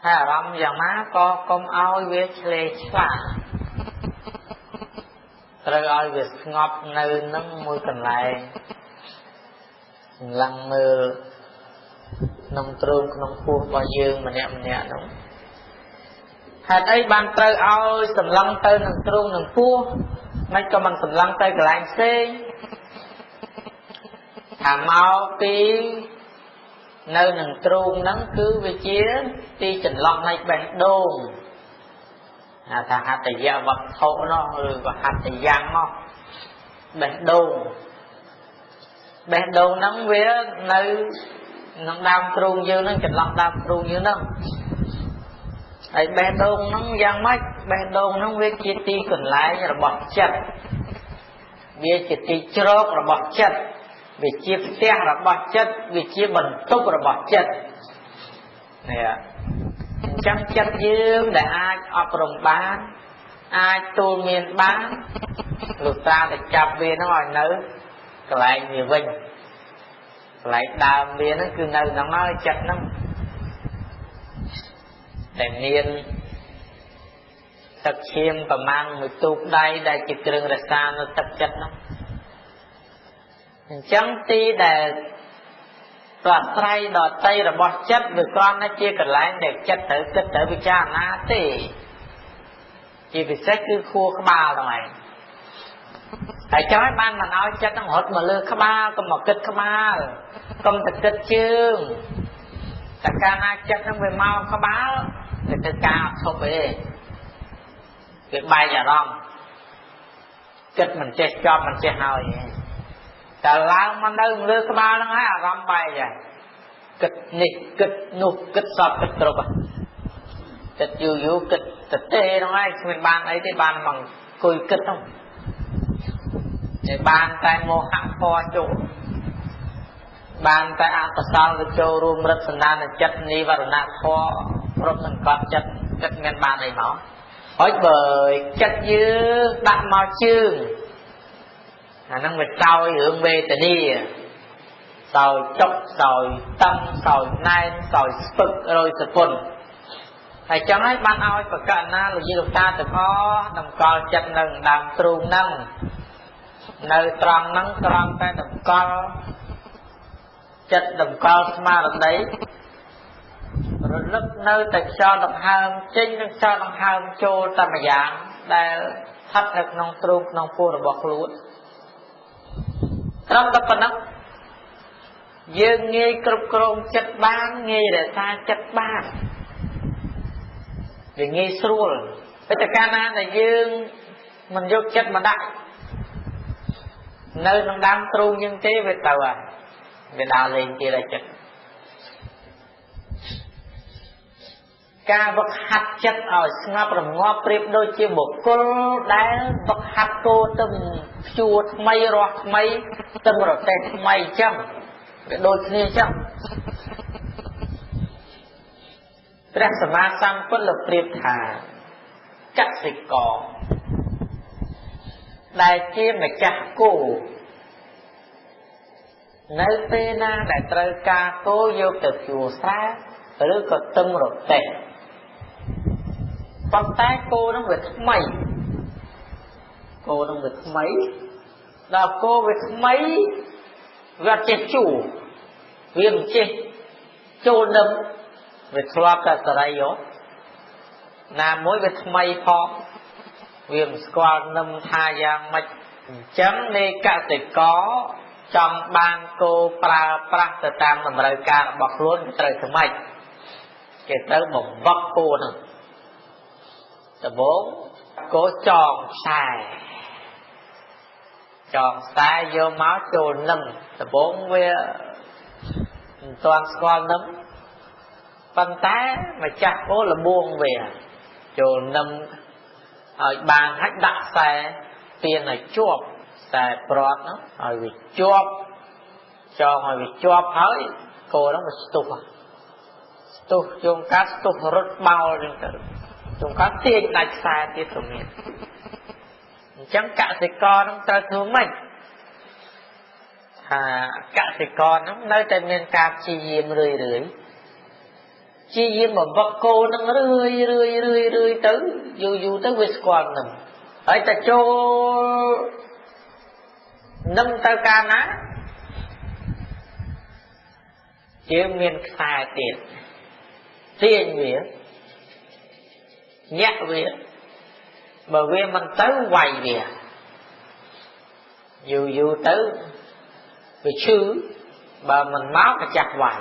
ហើយអារម្មណ៍យ៉ាងណាក៏កុំឲ្យវាឆ្លេឆ្លាត្រូវឲ្យវាស្ងប់នៅនឹងមួយកន្លែងសម្លឹងមើលក្នុងទ្រូងក្នុងពោះរបស់យើងម្នាក់ម្នាក់នោះហេតុអីបានត្រូវឲ្យសម្លឹងទៅនឹងទ្រូងនឹងពោះមិនក៏មិនសម្លឹងទៅកន្លែងផ្សេងថាមកពីនៅនឹងទ្រូងហ្នឹងគឺវាជាទីចន្លោះនៃបេះដូងថាហត្តយវត្ថុនោះឬក៏ហត្តយ៉ាងនោះបេះដូងបេះដូងហ្នឹងវានៅក្នុងដើមទ្រូងយើងហ្នឹងចន្លោះដើមទ្រូងយើងហ្នឹងហើយបេះដូងហ្នឹងយ៉ាងម៉េចបេះដូងហ្នឹងវាជាទីកន្លែងរបស់ចិត្តវាជាទីជ្រករបស់ចិត្តវាជាផ្ទះរបស់ចិត្តវាជាបន្ទប់របស់ចិត្តនេះអញ្ចឹងចិត្តយើងដែលអាចអប់រំបានអាចទូលមានបានលុះត្រាតែចាប់វាហ្នឹងឲ្យនៅកន្លែងវាវិញកន្លែងដើមវាហ្នឹងគឺនៅហ្នឹងហើយចិត្តហ្នឹងតែមានទឹកឈាមប្រមាណមួយទូកដៃដែលជាគ្រឿងរក្សានៅទឹកចិត្តហ្នឹងអញ្ចឹងទីដែលប្រស្រ័យដតីរបស់ចិត្តវាគ្រាន់តែជាកន្លែងដែលចិត្តត្រូវគិតត្រូវពិចារណាទេជាពិសេសគឺខួរក្បាលហ្នឹងឯងហើយចង់ឲ្យបានមិនឲ្យចិត្តហ្នឹងរត់មកលើក្បាលកុំមកគិតក្បាលកុំទៅគិតជើងតែកាលណាចិត្តហ្នឹងវាមកក្បាលវាទៅការអត់ឈប់ទេវាបែកអារម្មណ៍គិតមិនចេះចប់មិនចេះហើយតែឡើងមកនៅលើក្បាលហ្នឹងហើយអារម្មណ៍បែកហើយគិតនេះគិតនោះគិតសពគិតគ្រប់គិតយូរយូរគិតទៅទេហ្នឹងហើយគ្មានបានអីទេបានមកអង្គុយគិតហ្នឹងតែបានតែមោហៈពណ៌ចូលបានតែអកុសលវាចូលរួមរឹតសន្តានចិត្តនិវរណៈធម៌គ្រប់សង្កត់ចិត្តគិតមានបានអីមកហើយបើចិត្តយើងដាក់មកជើងអាហ្នឹងវាសោយរឿងវេទនាសោយចុកសោយតឹងសោយណែនសោយស្ពឹករយសពុនហើយចឹងហើយបានឲ្យប្រកាសណាលោកយាយលោកតាទាំងអស់តម្កល់ចិត្តនៅដើមទ្រូងហ្នឹងនៅត្រង់ហ្នឹងត្រង់តែតម្កល់ចិត្តតម្កល់ស្មារតីរលឹកនៅតែខ្យល់ដង្ហើមចេញនិងខ្យល់ដង្ហើមចូលតែម្យ៉ាងដែលស្ថិតនៅក្នុងទ្រូងក្នុងពោះរបស់ខ្លួនត្រឹមតែប៉ុណ្ណឹងយើងងាយគ្រប់គ្រងចិត្តបានងាយរក្សាចិត្តបានវាងាយស្រួលតែកាលណាដែលយើងមិនយកចិត្តមកដាក់នៅក្នុងដើមទ្រូងយើងទេវាទៅហើយវាដើរលេងទៀតហើយចិត្តការវឹកហាត់ចិត្តឲ្យស្ងប់រងាប់ប្រៀបដូចជាបុគ្គលដែលវឹកហាត់គោទៅភ្ជួរថ្មីរស់ថ្មីទៅរទេះថ្មីអញ្ចឹងវាដូចគ្នាអញ្ចឹងព្រះសម្មាសម្ពុទ្ធលោកប្រៀបថាកសិករដែលជាម្ចាស់គោនៅពេលណាដែលត្រូវការគោយកទៅភ្ជួរស្រែឬក៏ទឹមរទេះប៉ុន្តែគោនឹងវាថ្មីគោនឹងវាថ្មីដល់គោវាថ្មីវាអត់ចេះជួរវាមិនចេះចូលនឹមវាធ្លាប់តែសរីយោណាមួយវាថ្មីផងវាមិនស្គាល់នឹមថាយ៉ាងម៉េចអញ្ចឹងនៃកសិករចង់បានគោប្រើប្រាស់ទៅតាមតម្រូវការរបស់ខ្លួនត្រូវធ្វើម៉េចគេត្រូវបង្វឹកគោហ្នឹងដំបូងគោចងខ្សែចងខ្សែយកមកចូលនឹមដំបូងវាមិនទាន់ស្គាល់នឹមប៉ុន្តែម្ចាស់គោលបួងវាចូលនឹមឲ្យបានហើយដាក់ខ្សែពៀនឲ្យជាប់ខ្សែប្រត់ហ្នឹងឲ្យវាជាប់ចងឲ្យវាជាប់ហើយគោហ្នឹងវាស្ទុះស្ទុះជុំកាត់ស្ទុះរត់បោលចឹងទៅជុំកាត់ទាញដាច់ខ្សែទៀតក៏មានអញ្ចឹងកសិករហ្នឹងត្រូវធ្វើម៉េចថាកសិករហ្នឹងនៅតែមានការព្យាយាមរឿយរឿយ ជាយាមបង្វឹកគោនឹងរឿយរឿយរឿយរឿយទៅយូរយូរទៅវាស្គាល់នឹងហើយតែចូលនឹងទៅកាលណាជាមានខ្សែទៀតទាញវាញាក់វាបើវាមិនទៅវាយវាយូរយូរទៅវាឈឺបើមិនមកម្ចាស់វាយ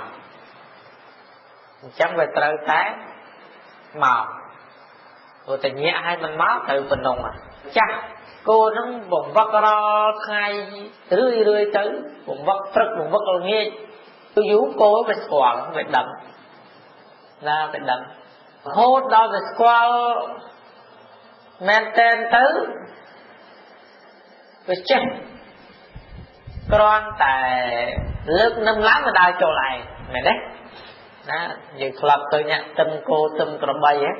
អញ្ចឹងវាត្រូវតែមកព្រោះតែញាក់ឲ្យមិនមកត្រូវប៉ុណ្ណឹងចាស់គោនឹងបង្វឹករាល់ថ្ងៃរឿយរឿយទៅបង្វឹកព្រឹកបង្វឹកល្ងាចយូរយូរគោវាស្គាល់វាដឹងណាវាដឹងរហូតដល់វាស្គាល់មែនតែនទៅវាចេះគ្រាន់តែលើកនឹមឡើងវាដើរចូលឯងមែនទេណាយើងធ្លាប់ទៅញាក់ទឹមគោទឹមក្របីហ៎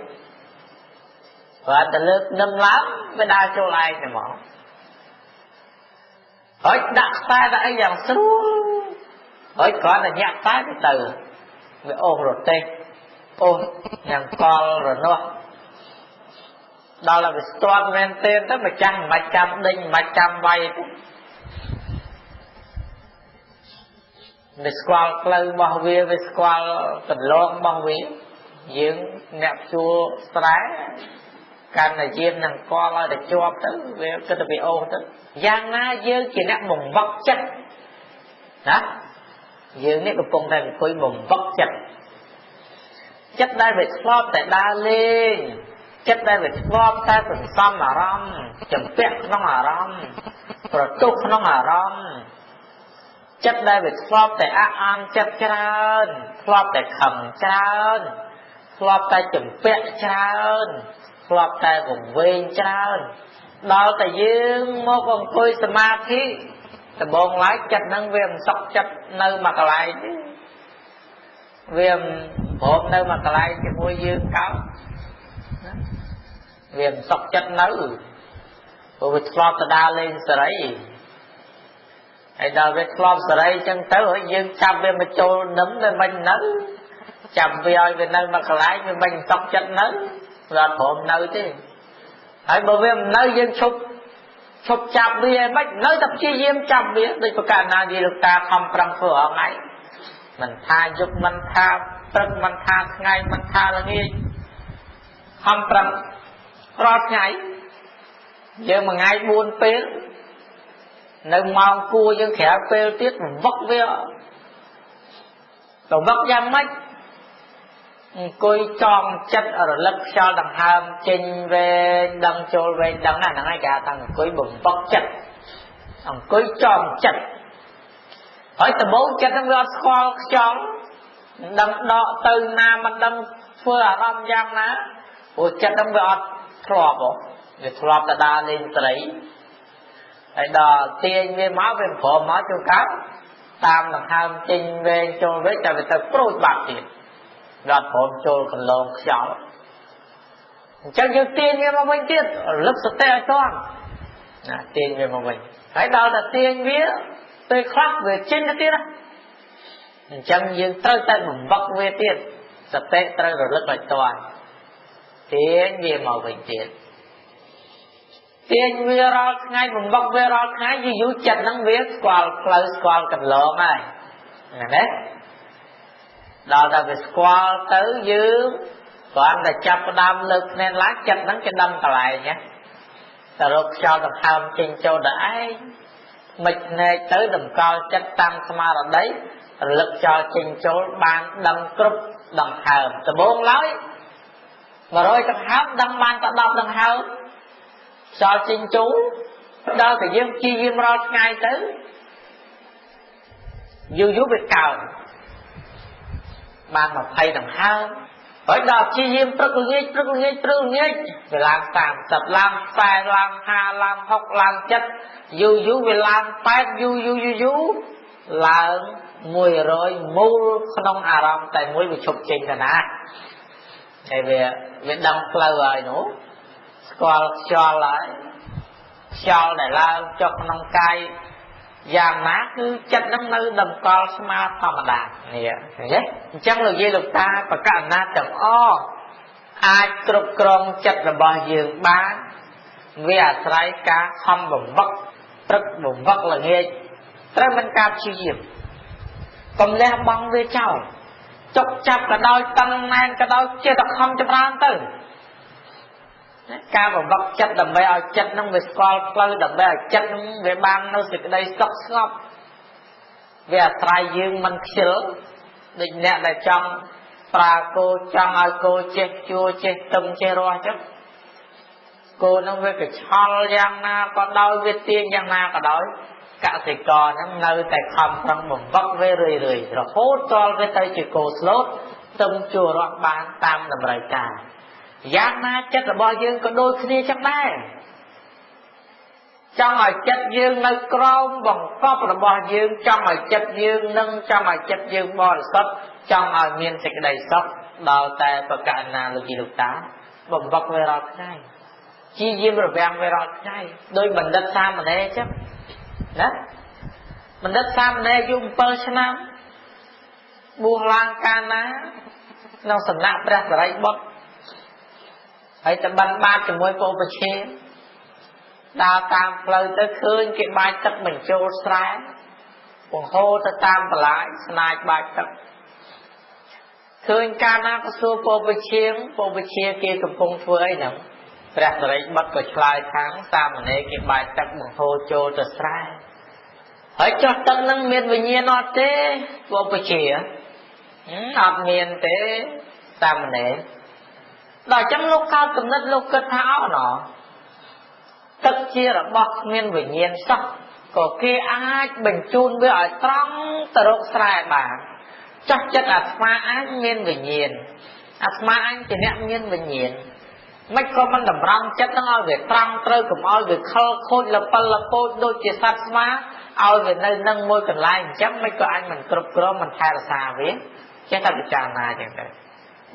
គ្រាន់តែលើកនឹមឡើងវាដើរចូលឯងតែមកហើយដាក់ខ្សែដាក់អីយ៉ាងស្រួលហើយគ្រាន់តែញាក់ខ្សែទៅទៅវាអូសរទេះអូសយ៉ាងកលរនាស់ដល់តែវាស្ទាត់មែនទេទៅម្ចាស់មិនបាច់ចាំដេញមិនបាច់ចាំវាយទេវាស្គាល់ផ្លូវរបស់វាវាស្គាល់កន្លងរបស់វាយើងអ្នកជួស្រែកាន់តែយាមនឹងកលឲ្យតែជាប់ទៅវាគិតតែវាអូសទៅយ៉ាងណាយើងជាអ្នកបង្វឹកចិត្តណាយើងនេះកំពុងតែអង្គុយបង្វឹកចិត្តចិត្តដែលវាធ្លាប់តែដើរលេងចិត្តដែលវាធ្លាប់តែសន្សំអារម្មណ៍ចម្ពាក់ក្នុងអារម្មណ៍ប្រទុះក្នុងអារម្មណ៍ចិត្តដែលវាធ្លាប់តែអាក់អន់ចិត្តច្រើនធ្លាប់តែខឹងច្រើនធ្លាប់តែចម្ពាក់ច្រើនធ្លាប់តែវង្វេងច្រើនដល់តែយើងមកអង្គុយសមាធិដំបូងឡើយចិត្តនឹងវាមិនសុខចិត្តនៅមួយកន្លែងទេវាមិនព្រមនៅមួយកន្លែងជាមួយយើងកើតណាវាមិនសុខចិត្តនៅព្រោះវាធ្លាប់ទៅដើរលេងសេរីហើយដល់វាធ្លាប់សេរីចឹងទៅហើយយើងចាប់វាមកចូលនឹមវាមិននៅចាប់វាឲ្យវានៅមួយកន្លែងវាមិនសុខចិត្តនៅវាអត់ព្រមនៅទេហើយបើវាមិននៅយើងឈប់ចាប់វាឲ្យមិននៅតែព្យាយាមចាប់វាដូចប្រកាសណានិយាយលោកតាខំប្រឹងធ្វើអងឯងមិនថាយប់មិនថាព្រឹកមិនថាថ្ងៃមិនថាល្ងាចខំប្រឹងរាល់ថ្ងៃយើងមួយថ្ងៃ4ពេលនៅម៉ោងគួរយើងក្រៅពេលទៀតវឹកវាទៅវឹកយ៉ាងម៉េចអង្គុយចងចិត្តរលឹកខ្យល់ដង្ហើមចេញវែងដឹងចូលវែងដឹងណាហ្នឹងហើយគេហៅថាអង្គុយបំពឹកចិត្តអង្គុយចងចិត្តហើយដំបូងចិត្តហ្នឹងវាអត់ស្គាល់ខ្យល់មិនដឹងដកទៅណាមិនដឹងធ្វើអារម្មណ៍យ៉ាងណាព្រោះចិត្តហ្នឹងវាអត់ធ្លាប់ហ៎វាធ្លាប់តែដើរលេងត្រីហើយដល់ទាញវាមកវាព្រមមកជួនកាលតាមដង្ហើមចេញវែងចូលវិញតែវាទៅប្រូចបាត់ទៀតវាអត់ព្រមចូលកន្លងខ្យល់អញ្ចឹងយើងទាញវាមកវិញទៀតរលឹកសតិឲ្យទាន់ណាទាញវាមកវិញហើយដល់តែទាញវាពេលខ្លះវាចេញទៅទៀតណាអញ្ចឹងយើងត្រូវតែបំវឹកវាទៀតសតិត្រូវរលឹកឲ្យទាន់ទាញវាមកវិញទៀតទាញវារាល់ថ្ងៃបំវឹកវារាល់ថ្ងៃយូរយូរចិត្តហ្នឹងវាស្គាល់ផ្លូវស្គាល់កន្លងហើយណាដល់តែវាស្គាល់ទៅយើងគ្រាន់តែចាប់ផ្ដើមលើកភ្នែកឡើងចិត្តហ្នឹងគេដឹងកន្លែងណាតែរកខ្យល់ដង្ហើមចេញចូលដល់ឯងមិនភ្នែកទៅតម្កល់ចិត្តតាមស្មារតីរលឹកខ្យល់ចេញចូលបានដឹងគ្រប់ដង្ហើមដំបូងឡើយ100ដង្ហើមដឹងបានតែ10ដង្ហើមខ្យល់ចេញចូលដល់តែយើងព្យាយាមរាល់ថ្ងៃទៅយូរយូរវាកើនបាន20ដង្ហើមហើយដល់ព្យាយាមព្រឹកល្ងាចព្រឹកល្ងាចព្រឹកល្ងាចវាឡើង30ឡើង40ឡើង50ឡើង60ឡើង70យូរយូរវាឡើង80យូរយូរយូរយូរឡើង100មូលក្នុងអារម្មណ៍តែមួយវាឈប់ចេញទៅណាហើយវាដឹងផ្លូវហើយនោះស្គាល់ខ្យល់ហើយខ្យល់ដែលឡើងចុះក្នុងកាយ យ៉ាងណាគឺចិត្តនឹងនៅតម្កល់ស្មើធម្មតានេះឃើញទេអញ្ចឹងលោកយាយលោកតាបកណាទាំងអស់អាចគ្រប់គ្រងចិត្តរបស់យើងបានវាអាស្រ័យការខំបំវឹកព្រឹកបំវឹកល្ងាចត្រូវមិនការព្យាយាមកុំលះបង់វាចោលចុកចាប់ក៏ដោយតឹងណែនក៏ដោយចេះតែខំចម្រើនទៅការបំវឹកចិត្តដើម្បីឲ្យចិត្តនឹងវាស្គាល់ផ្លូវដើម្បីឲ្យចិត្តនឹងវាបាននៅសេចក្តីសុខស្ងប់វាអាស្រ័យយើងមិនខ្ជិលដូចអ្នកដែលចង់ប្រើគោចង់ឲ្យគោចេះជួចេះទឹមចេះរស់ចឹងគោនឹងវាកឆល់យ៉ាងណាក៏ដោយវាទាញយ៉ាងណាក៏ដោយកសិករហ្នឹងនៅតែខំប្រឹងបំវឹកវារឿយៗរហូតទាល់វាទៅជាគោស្លូតទឹមជួរស់បានតាមតម្រូវការយ៉ាងណាចិត្តរបស់យើងក៏ដូចគ្នាចឹងដែរចង់ឲ្យចិត្តយើងនៅក្រោមបង្កប់របស់យើងចង់ឲ្យចិត្តយើងនឹងចង់ឲ្យចិត្តយើងបរិសុទ្ធចង់ឲ្យមានសេចក្តីសុខដល់តែបកណាលោកជីលោកតាបំវឹកវារាល់ថ្ងៃជាយាមរវាងវារាល់ថ្ងៃដោយបណ្ឌិតសាមណេរចឹងណាបណ្ឌិតសាមណេរអាយុ7ឆ្នាំបួសឡើងកាលណាក្នុងសំណាក់ព្រះសិរីបុត្រហើយទៅបិណ្ឌបាតជាមួយពឧបជាដើរតាមផ្លូវទៅឃើញគេបាចទឹកបញ្ចូលស្រែបង្ហូរទៅតាមបន្លាយស្នាចបាចទឹកឃើញកាលណាក៏សួរពឧបជាពឧបជាគេកំពុងធ្វើអីហ្នឹងព្រះសិរីបុត្រក៏ឆ្លើយថាសាមណេរគេបាចទឹកបង្ហូរចូលទៅស្រែហើយចុះទឹកនឹងមានវិញ្ញាណអត់ទេពឧបជាអត់មានទេសាមណេរដល់ចឹងលោកកើតគំនិតលោកគិតថាអោណទឹកជារបស់គ្មានវិញ្ញាណសោះក៏គេអាចបញ្ជូនវាឲ្យត្រង់ទៅរកស្រែបានចាស់ចិត្តអាត្មាអាចមានវិញ្ញាណអាត្មាអញជាអ្នកមានវិញ្ញាណមិនក៏មិនតម្រង់ចិត្តនឹងឲ្យវាត្រង់ត្រូវកុំឲ្យវាខលខូចលពិលលពោចដូចជាសត្វស្មាឲ្យវានៅនឹងមួយកន្លែងអញ្ចឹងមិនក៏អញមិនគ្រប់គ្រងមិនថែរក្សាវាចេះតែពិចារណាអញ្ចឹងទៅ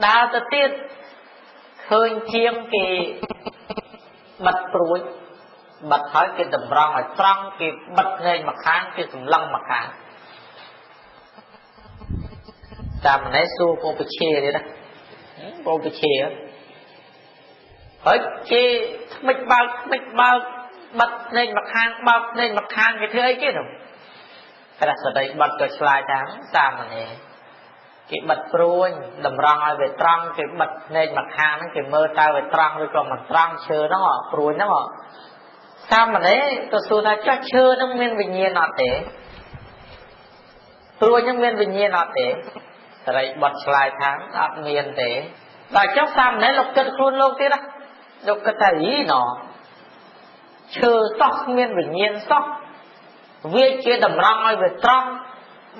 ដើរទៅទៀតឃើញជាងគេបិទព្រួយបិទហើយគេតម្រង់ឲ្យត្រង់គេបិទភ្នែកមកខាងគេសម្លឹងមកខាងតាមនេះសួរពឧបជាទៀតណាពឧបជាហើយគេថ្មិចបើកថ្មិចបើកបិទភ្នែកមកខាងបើកភ្នែកមកខាងគេធ្វើអីគេនោះព្រះសិរីបុត្រក៏ឆ្លើយថាសាមណេរគេបិទព្រួញតម្រង់ឲ្យវាត្រង់គេបិទភ្នែកមកខាងហ្នឹងគេមើលតើវាត្រង់ឬក៏មិនត្រង់ឈើហ្នឹងព្រួញហ្នឹងសាមណេរក៏សួរថាចុះឈើហ្នឹងមានវិញ្ញាណអត់ទេព្រួញហ្នឹងមានវិញ្ញាណអត់ទេសិរីបុត្រឆ្លើយថាអត់មានទេដល់ចុះសាមណេរលោកគិតខ្លួនលោកទៀតណាលោកគិតថាយីណឈើសោះគ្មានវិញ្ញាណសោះវាជាតម្រង់ឲ្យវាត្រង់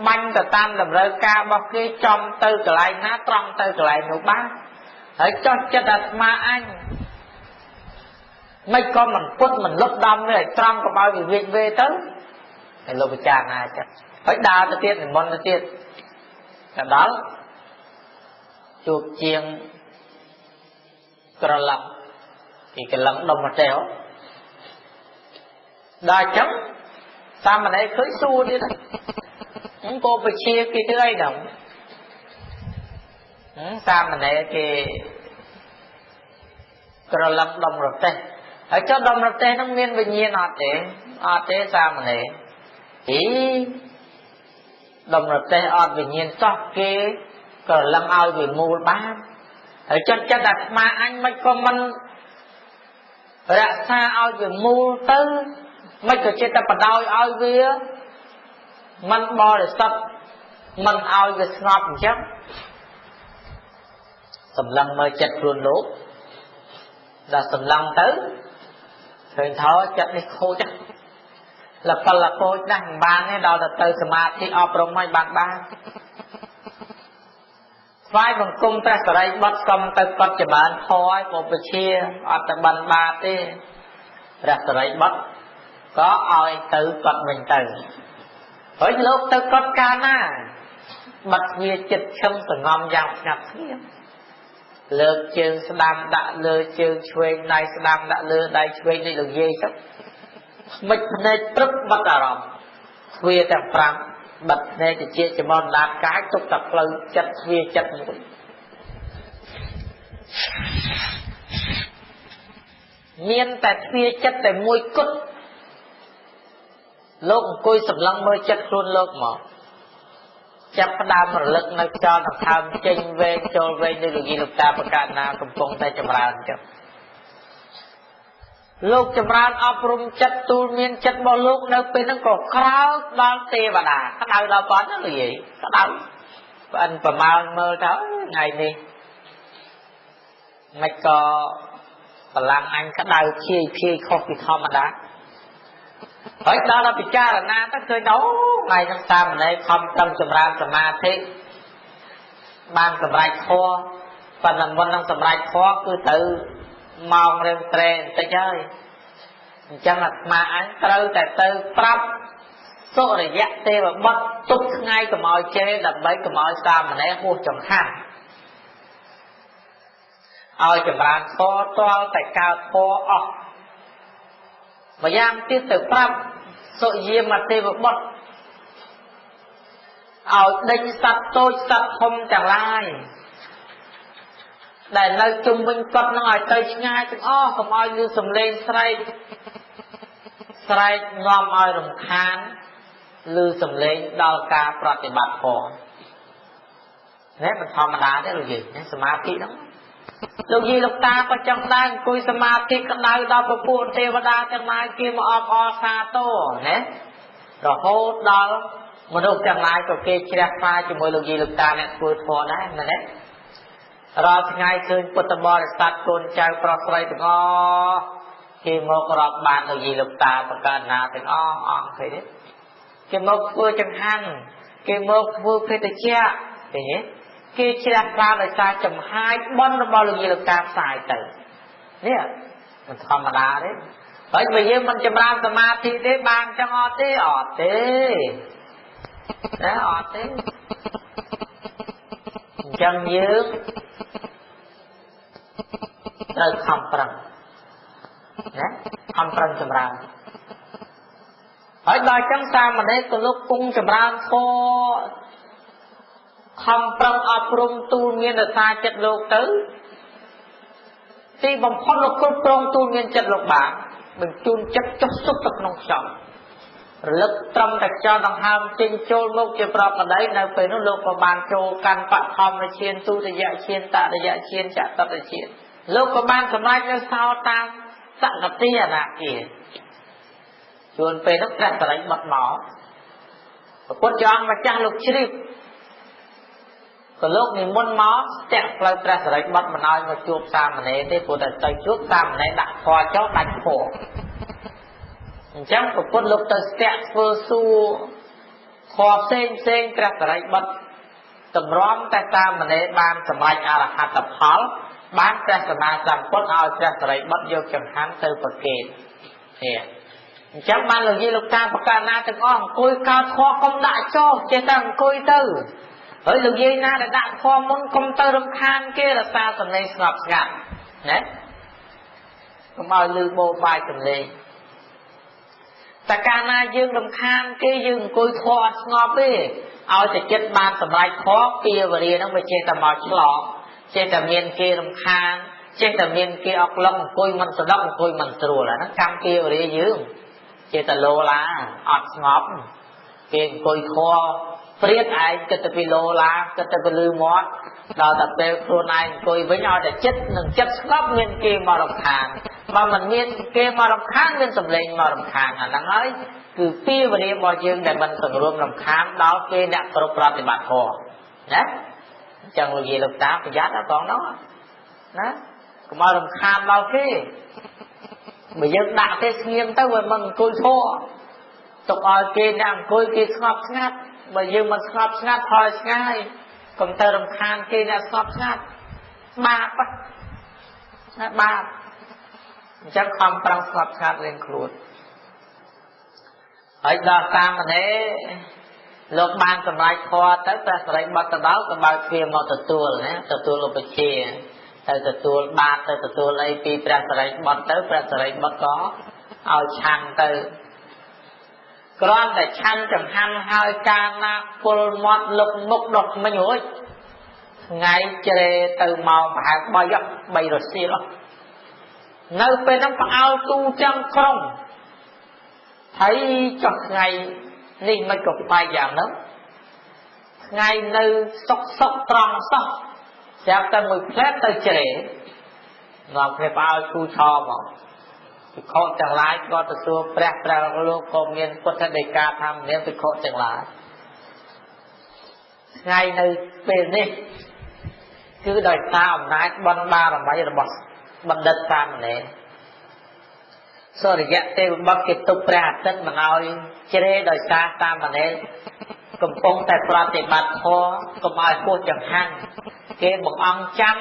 បាញ់ទៅតាមតម្រូវការរបស់គេចំទៅកន្លែងណាត្រង់ទៅកន្លែងនោះបានហើយចុះចិត្តអាត្មាអញមិនក៏មិនពុតមិនលុបដំវាឲ្យត្រង់កុំឲ្យវាវេទៅហើយលោកពិចារណាចិត្តហើយដើរទៅទៀតនិមន្តទៅទៀតទៅដល់ជួបជាងក្រឡឹងគេក្រឡឹងដុំមកទេដល់អញ្ចឹងសាមណេរឃើញសួរទៀតពឧបជាគេធ្វើអីហ្នឹងសាមណេរគេក្រឡឹងដុំរទេះហើយចុះដុំរទេះហ្នឹងមានវិញ្ញាណអត់ទេអត់ទេសាមណេរអីដុំរទេះអត់វិញ្ញាណសោះគេក្រឡឹងឲ្យវាមូលបានហើយចុះចិត្តអាត្មាអញមិនក៏មិនរក្សាឲ្យវាមូលទៅមិនក៏ចិត្តតែបដោយឲ្យវាមិនបរិសុទ្ធមិនឲ្យវាស្ងប់អញ្ចឹងសម្លឹងមើលចិត្តខ្លួនលោកដល់សម្លឹងទៅឃើញថាចិត្តនេះខូចលពិលលពោចណាស់មិនបានទេដល់ទៅសមាធិអប់រំឲ្យបានបានថ្វាយបង្គំព្រះសិរីបុត្រសុំទៅកត់ចម្រើនធម៌ឲ្យពឧបជាអត់ទៅបិណ្ឌបាតទេព្រះសិរីបុត្រក៏ឲ្យទៅកត់វិញទៅហើយលោកទៅកត់កាលណាបិទវាចិត្តឈឹងសងំយ៉ាងស្ងាត់ស្ងៀមលើកជើងស្ដាំដាក់លើជើងឆ្វេងដៃស្ដាំដាក់លើដៃឆ្វេងដូចលោកយាយទៅមិនភ្នែកព្រឹបបិទអារម្មណ៍ ទ្វាទាំង5បិទភ្នែកតិចច្មោះដាតកាយទុកតែផ្លូវចិត្តទ្វាចិត្តមួយមានតែទ្វាចិត្តតែមួយគត់លោកអង្គុយសម្លឹងមើលចិត្តខ្លួនលោកមកចាប់ផ្ដើមរលឹកនៅខ្យល់ដង្ហើមចេញវែងចូលវែងដូចលោកយាយលោកតាប្រកាសណាកំពុងតែចម្រើនចឹងលោកចម្រើនអប់រំចិត្តទូលមានចិត្តរបស់លោកនៅពេលហ្នឹងក៏ក្រោកដល់ទេវតាក្តៅដល់ប៉ុណ្ណាលោកយាយក្តៅប្អិនប្រមាណមើលទៅថ្ងៃនេះមិនក៏កម្លាំងអញក្តៅភៀយភៀយខុសពីធម្មតាហើយដល់ដល់ពិចារណាទៅឃើញអូថ្ងៃហ្នឹងសាមណេរខំប្រឹងចម្រើនសមាធិបានសម្រេចធម៌ប៉ុន្តែមុននឹងសម្រេចធម៌គឺត្រូវម៉ោងរៀងត្រេបន្តិចហើយអញ្ចឹងអាត្មាអញត្រូវតែទៅប្រាប់សុរិយៈទេវបុត្រទុកថ្ងៃកុំឲ្យជេរដើម្បីកុំឲ្យសាមណេរហួសចង្ហាន់ឲ្យចម្រើនធម៌ទាល់តែកើតធម៌អស់ម្យ៉ាងទៀតទៅប្រាប់សុយាមទេវបុត្រឲ្យដេញសត្វតូចសត្វធំទាំងឡាយដែលនៅជុំវិញគាត់នឹងឲ្យទៅឆ្ងាយទាំងអស់កុំឲ្យឮសំឡេងស្រែកស្រែកនាំឲ្យរំខានឮសំឡេងដល់ការប្រតិបត្តិផងនេះមិនធម្មតាទេលោកយាយសមាធិហ្នឹងលោកយាយលោកតាក៏ចង់ដែរអង្គុយសមាធិក្តៅដល់ពពួកទេវតាទាំងឡាយគេមកអបអរសាទរណារហូតដល់មនុស្សទាំងឡាយក៏គេជ្រះថ្លាជាមួយលោកយាយលោកតាអ្នកធ្វើធម៌ដែរមែនទេរាល់ថ្ងៃឃើញពុទ្ធបរិស័ទកូនចៅប្រុសស្រីទាំងអស់គេមករាប់បានលោកយាយលោកតាប្រកាសណាទាំងអស់អង្គឃើញទេគេមកធ្វើចង្ហាន់គេមកធ្វើភេទជ្ជៈឃើញទេគេជ្រះថ្លាដោយសារចំហាយបុណ្យរបស់លោកយាយលោកតាផ្សាយទៅនេះមិនធម្មតាទេហើយបើយើងមិនចម្រើនសមាធិទេបានចឹងអត់ទេអត់ទេណាអត់ទេអញ្ចឹងយើងត្រូវខំប្រឹងណាខំប្រឹងចម្រើនហើយដល់ចឹងសាមណេរក៏លោកគង់ចម្រើនធម៌ខំប្រឹងអប់រំទូលមានរក្សាចិត្តលោកទៅទីបំផុតលោកគ្រប់គ្រងទូលមានចិត្តលោកបានបញ្ជូនចិត្តចុះសុខទៅក្នុងខ្យល់រលឹកត្រឹមតែខ្យល់ដង្ហើមចេញចូលមកជាប្រកដីនៅពេលនោះលោកក៏បានចូលកាន់បឋមឈានទុតិយឈានតតិយឈានចតតិឈានលោកក៏បានសម្រេចនៅសោតាសកតិអនាគាជួនពេលនោះព្រះសរិបុត្រមកព្រះពុទ្ធព្រះអង្គម្ចាស់លោកជ្រាបក៏លោកនិមន្តមកស្ទាក់ផ្លូវព្រះសរិបុត្រមិនឲ្យមកជួបសាមណេរទេព្រោះតែទៅជួបសាមណេរដាក់ធម៌ចុះដាច់ធម៌អញ្ចឹងព្រះពុទ្ធលោកទៅស្ទាក់ធ្វើសួរធម៌ផ្សេងផ្សេងព្រះសរិបុត្រតម្រាំតែសាមណេរបានសម្រេចអរហត្តផលបានព្រះសម្មាសម្ពុទ្ធឲ្យព្រះសរិបុត្រយកចង្ហាន់ទៅប្រគេននេះអញ្ចឹងបានលោកយាយលោកតាប្រកាសណាទាំងអស់អង្គុយកើតធម៌កុំដាក់ចុះចេះតែអង្គុយទៅហើយលោកយាយណាដែលដាក់ធម៌មុនកុំទៅរំខានគេរក្សាសំឡេងស្ងប់ស្ងាត់ណាកុំឲ្យលឺបោបាយសំឡេងតែកាលណាយើងរំខានគេយើងអង្គុយធម៌អត់ស្ងប់ទេឲ្យតែចិត្តបានសម្រេចធម៌ពីវរាហ្នឹងវាចេះតែមកឆ្លងចេះតែមានគេរំខានចេះតែមានគេអុកឡុកអង្គុយមិនស្ដុកអង្គុយមិនស្រួលអាហ្នឹងកម្មពីវរាយើងចេះតែលោឡាអត់ស្ងប់គេអង្គុយធម៌ព្រាតឯងគិតទៅពីលោឡាគិតទៅពីលឺមាត់ដល់តែពេលខ្លួនឯងអង្គុយវិញឲ្យតែចិត្តនឹងចិត្តស្ងប់មានគេមករំខានបើមិនមានគេមករំខានមានសំឡេងមករំខានអាហ្នឹងហើយគឺពីវរារបស់យើងដែលមិនសង្រួមរំខានដល់គេអ្នកគ្រប់ប្រតិបត្តិធម៌ណាអញ្ចឹងលោកយាយលោកតាប្រយ័ត្នដល់នោះណាកុំឲ្យរំខានដល់គេបើយើងដាក់ទេស្ងៀមទៅវាមិនអង្គុយធម៌ទុកឲ្យគេអ្នកអង្គុយគេស្ងប់ស្ងាត់បើយើងមិនស្ងប់ស្ងាត់ថយឆ្ងាយកុំទៅរំខានគេអ្នកស្ងប់ស្ងាត់បាបណាបាបអញ្ចឹងខំប្រឹងស្ងប់ស្ងាត់រៀងខ្លួនហើយដល់សាមណេរលោកបានសម្រេចធម៌ទៅព្រះសរិបុត្រទៅដល់ក៏បើកទ្វារមកទទួលណាទទួលឧបជាទៅទទួលបាតទៅទទួលអីពីព្រះសរិបុត្រទៅព្រះសរិបុត្រក៏ឲ្យឆាន់ទៅ គ្រាន់តែឆាន់ចង្ហាន់ហើយកាលណាពុលមាត់លុកមុខដុសមិញរួចថ្ងៃជ្រេទៅម៉ោងប្រហែល3 3រសៀលនៅពេលហ្នឹងផ្អើលទូទាំងក្រុងហើយចុះថ្ងៃនេះមិនក៏ប្លែកយ៉ាងហ្នឹងថ្ងៃនៅសុកសុកត្រង់សោះស្រាប់តែមួយផ្លែទៅជ្រេនាំគ្នាផ្អើលឈូឆមកភិក្ខុទាំងឡាយក៏ទៅសួរព្រះព្រះលោកក៏មានពុទ្ធដីកាថាមានភិក្ខុទាំងឡាយថ្ងៃនៅពេលនេះគឺដោយសារអំណាចបុណ្យបារមីរបស់បណ្ឌិតសាមណេរសូរិយទេវបុត្រគេទុកព្រះអាទិត្យមិនឲ្យជ្រេដោយសារសាមណេរកំពុងតែប្រតិបត្តិធម៌កុំឲ្យហួសចង្ហាន់គេបង្អង់ចាំ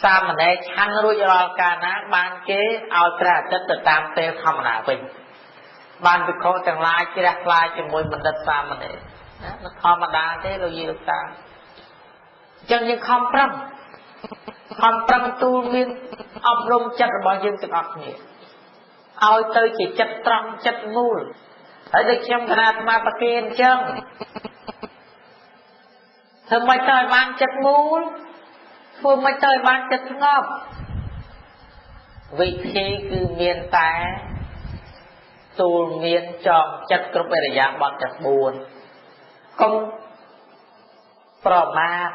សាមណេរឆាន់រួចរាល់កាលណាបានគេឲ្យព្រះអាទិត្យទៅតាមពេលធម្មតាវិញបានភិក្ខុទាំងឡាយជ្រះថ្លាជាមួយបណ្ឌិតសាមណេរណាមិនធម្មតាទេលោកយាយលោកតាអញ្ចឹងយើងខំប្រឹងខំប្រឹងទូលមានអប់រំចិត្តរបស់យើងទាំងអស់គ្នាឲ្យទៅជាចិត្តត្រង់ចិត្តមូលហើយដូចខ្ញុំគណៈអាត្មាប្រគេនអញ្ចឹងធ្វើមិនទៅឲ្យបានចិត្តមូលធ្វើមិនទៅឲ្យបានចិត្តស្ងប់វិធីគឺមានតែទូលមានចងចិត្តគ្រប់ឥរិយាបថទាំង4កុំប្រមាទ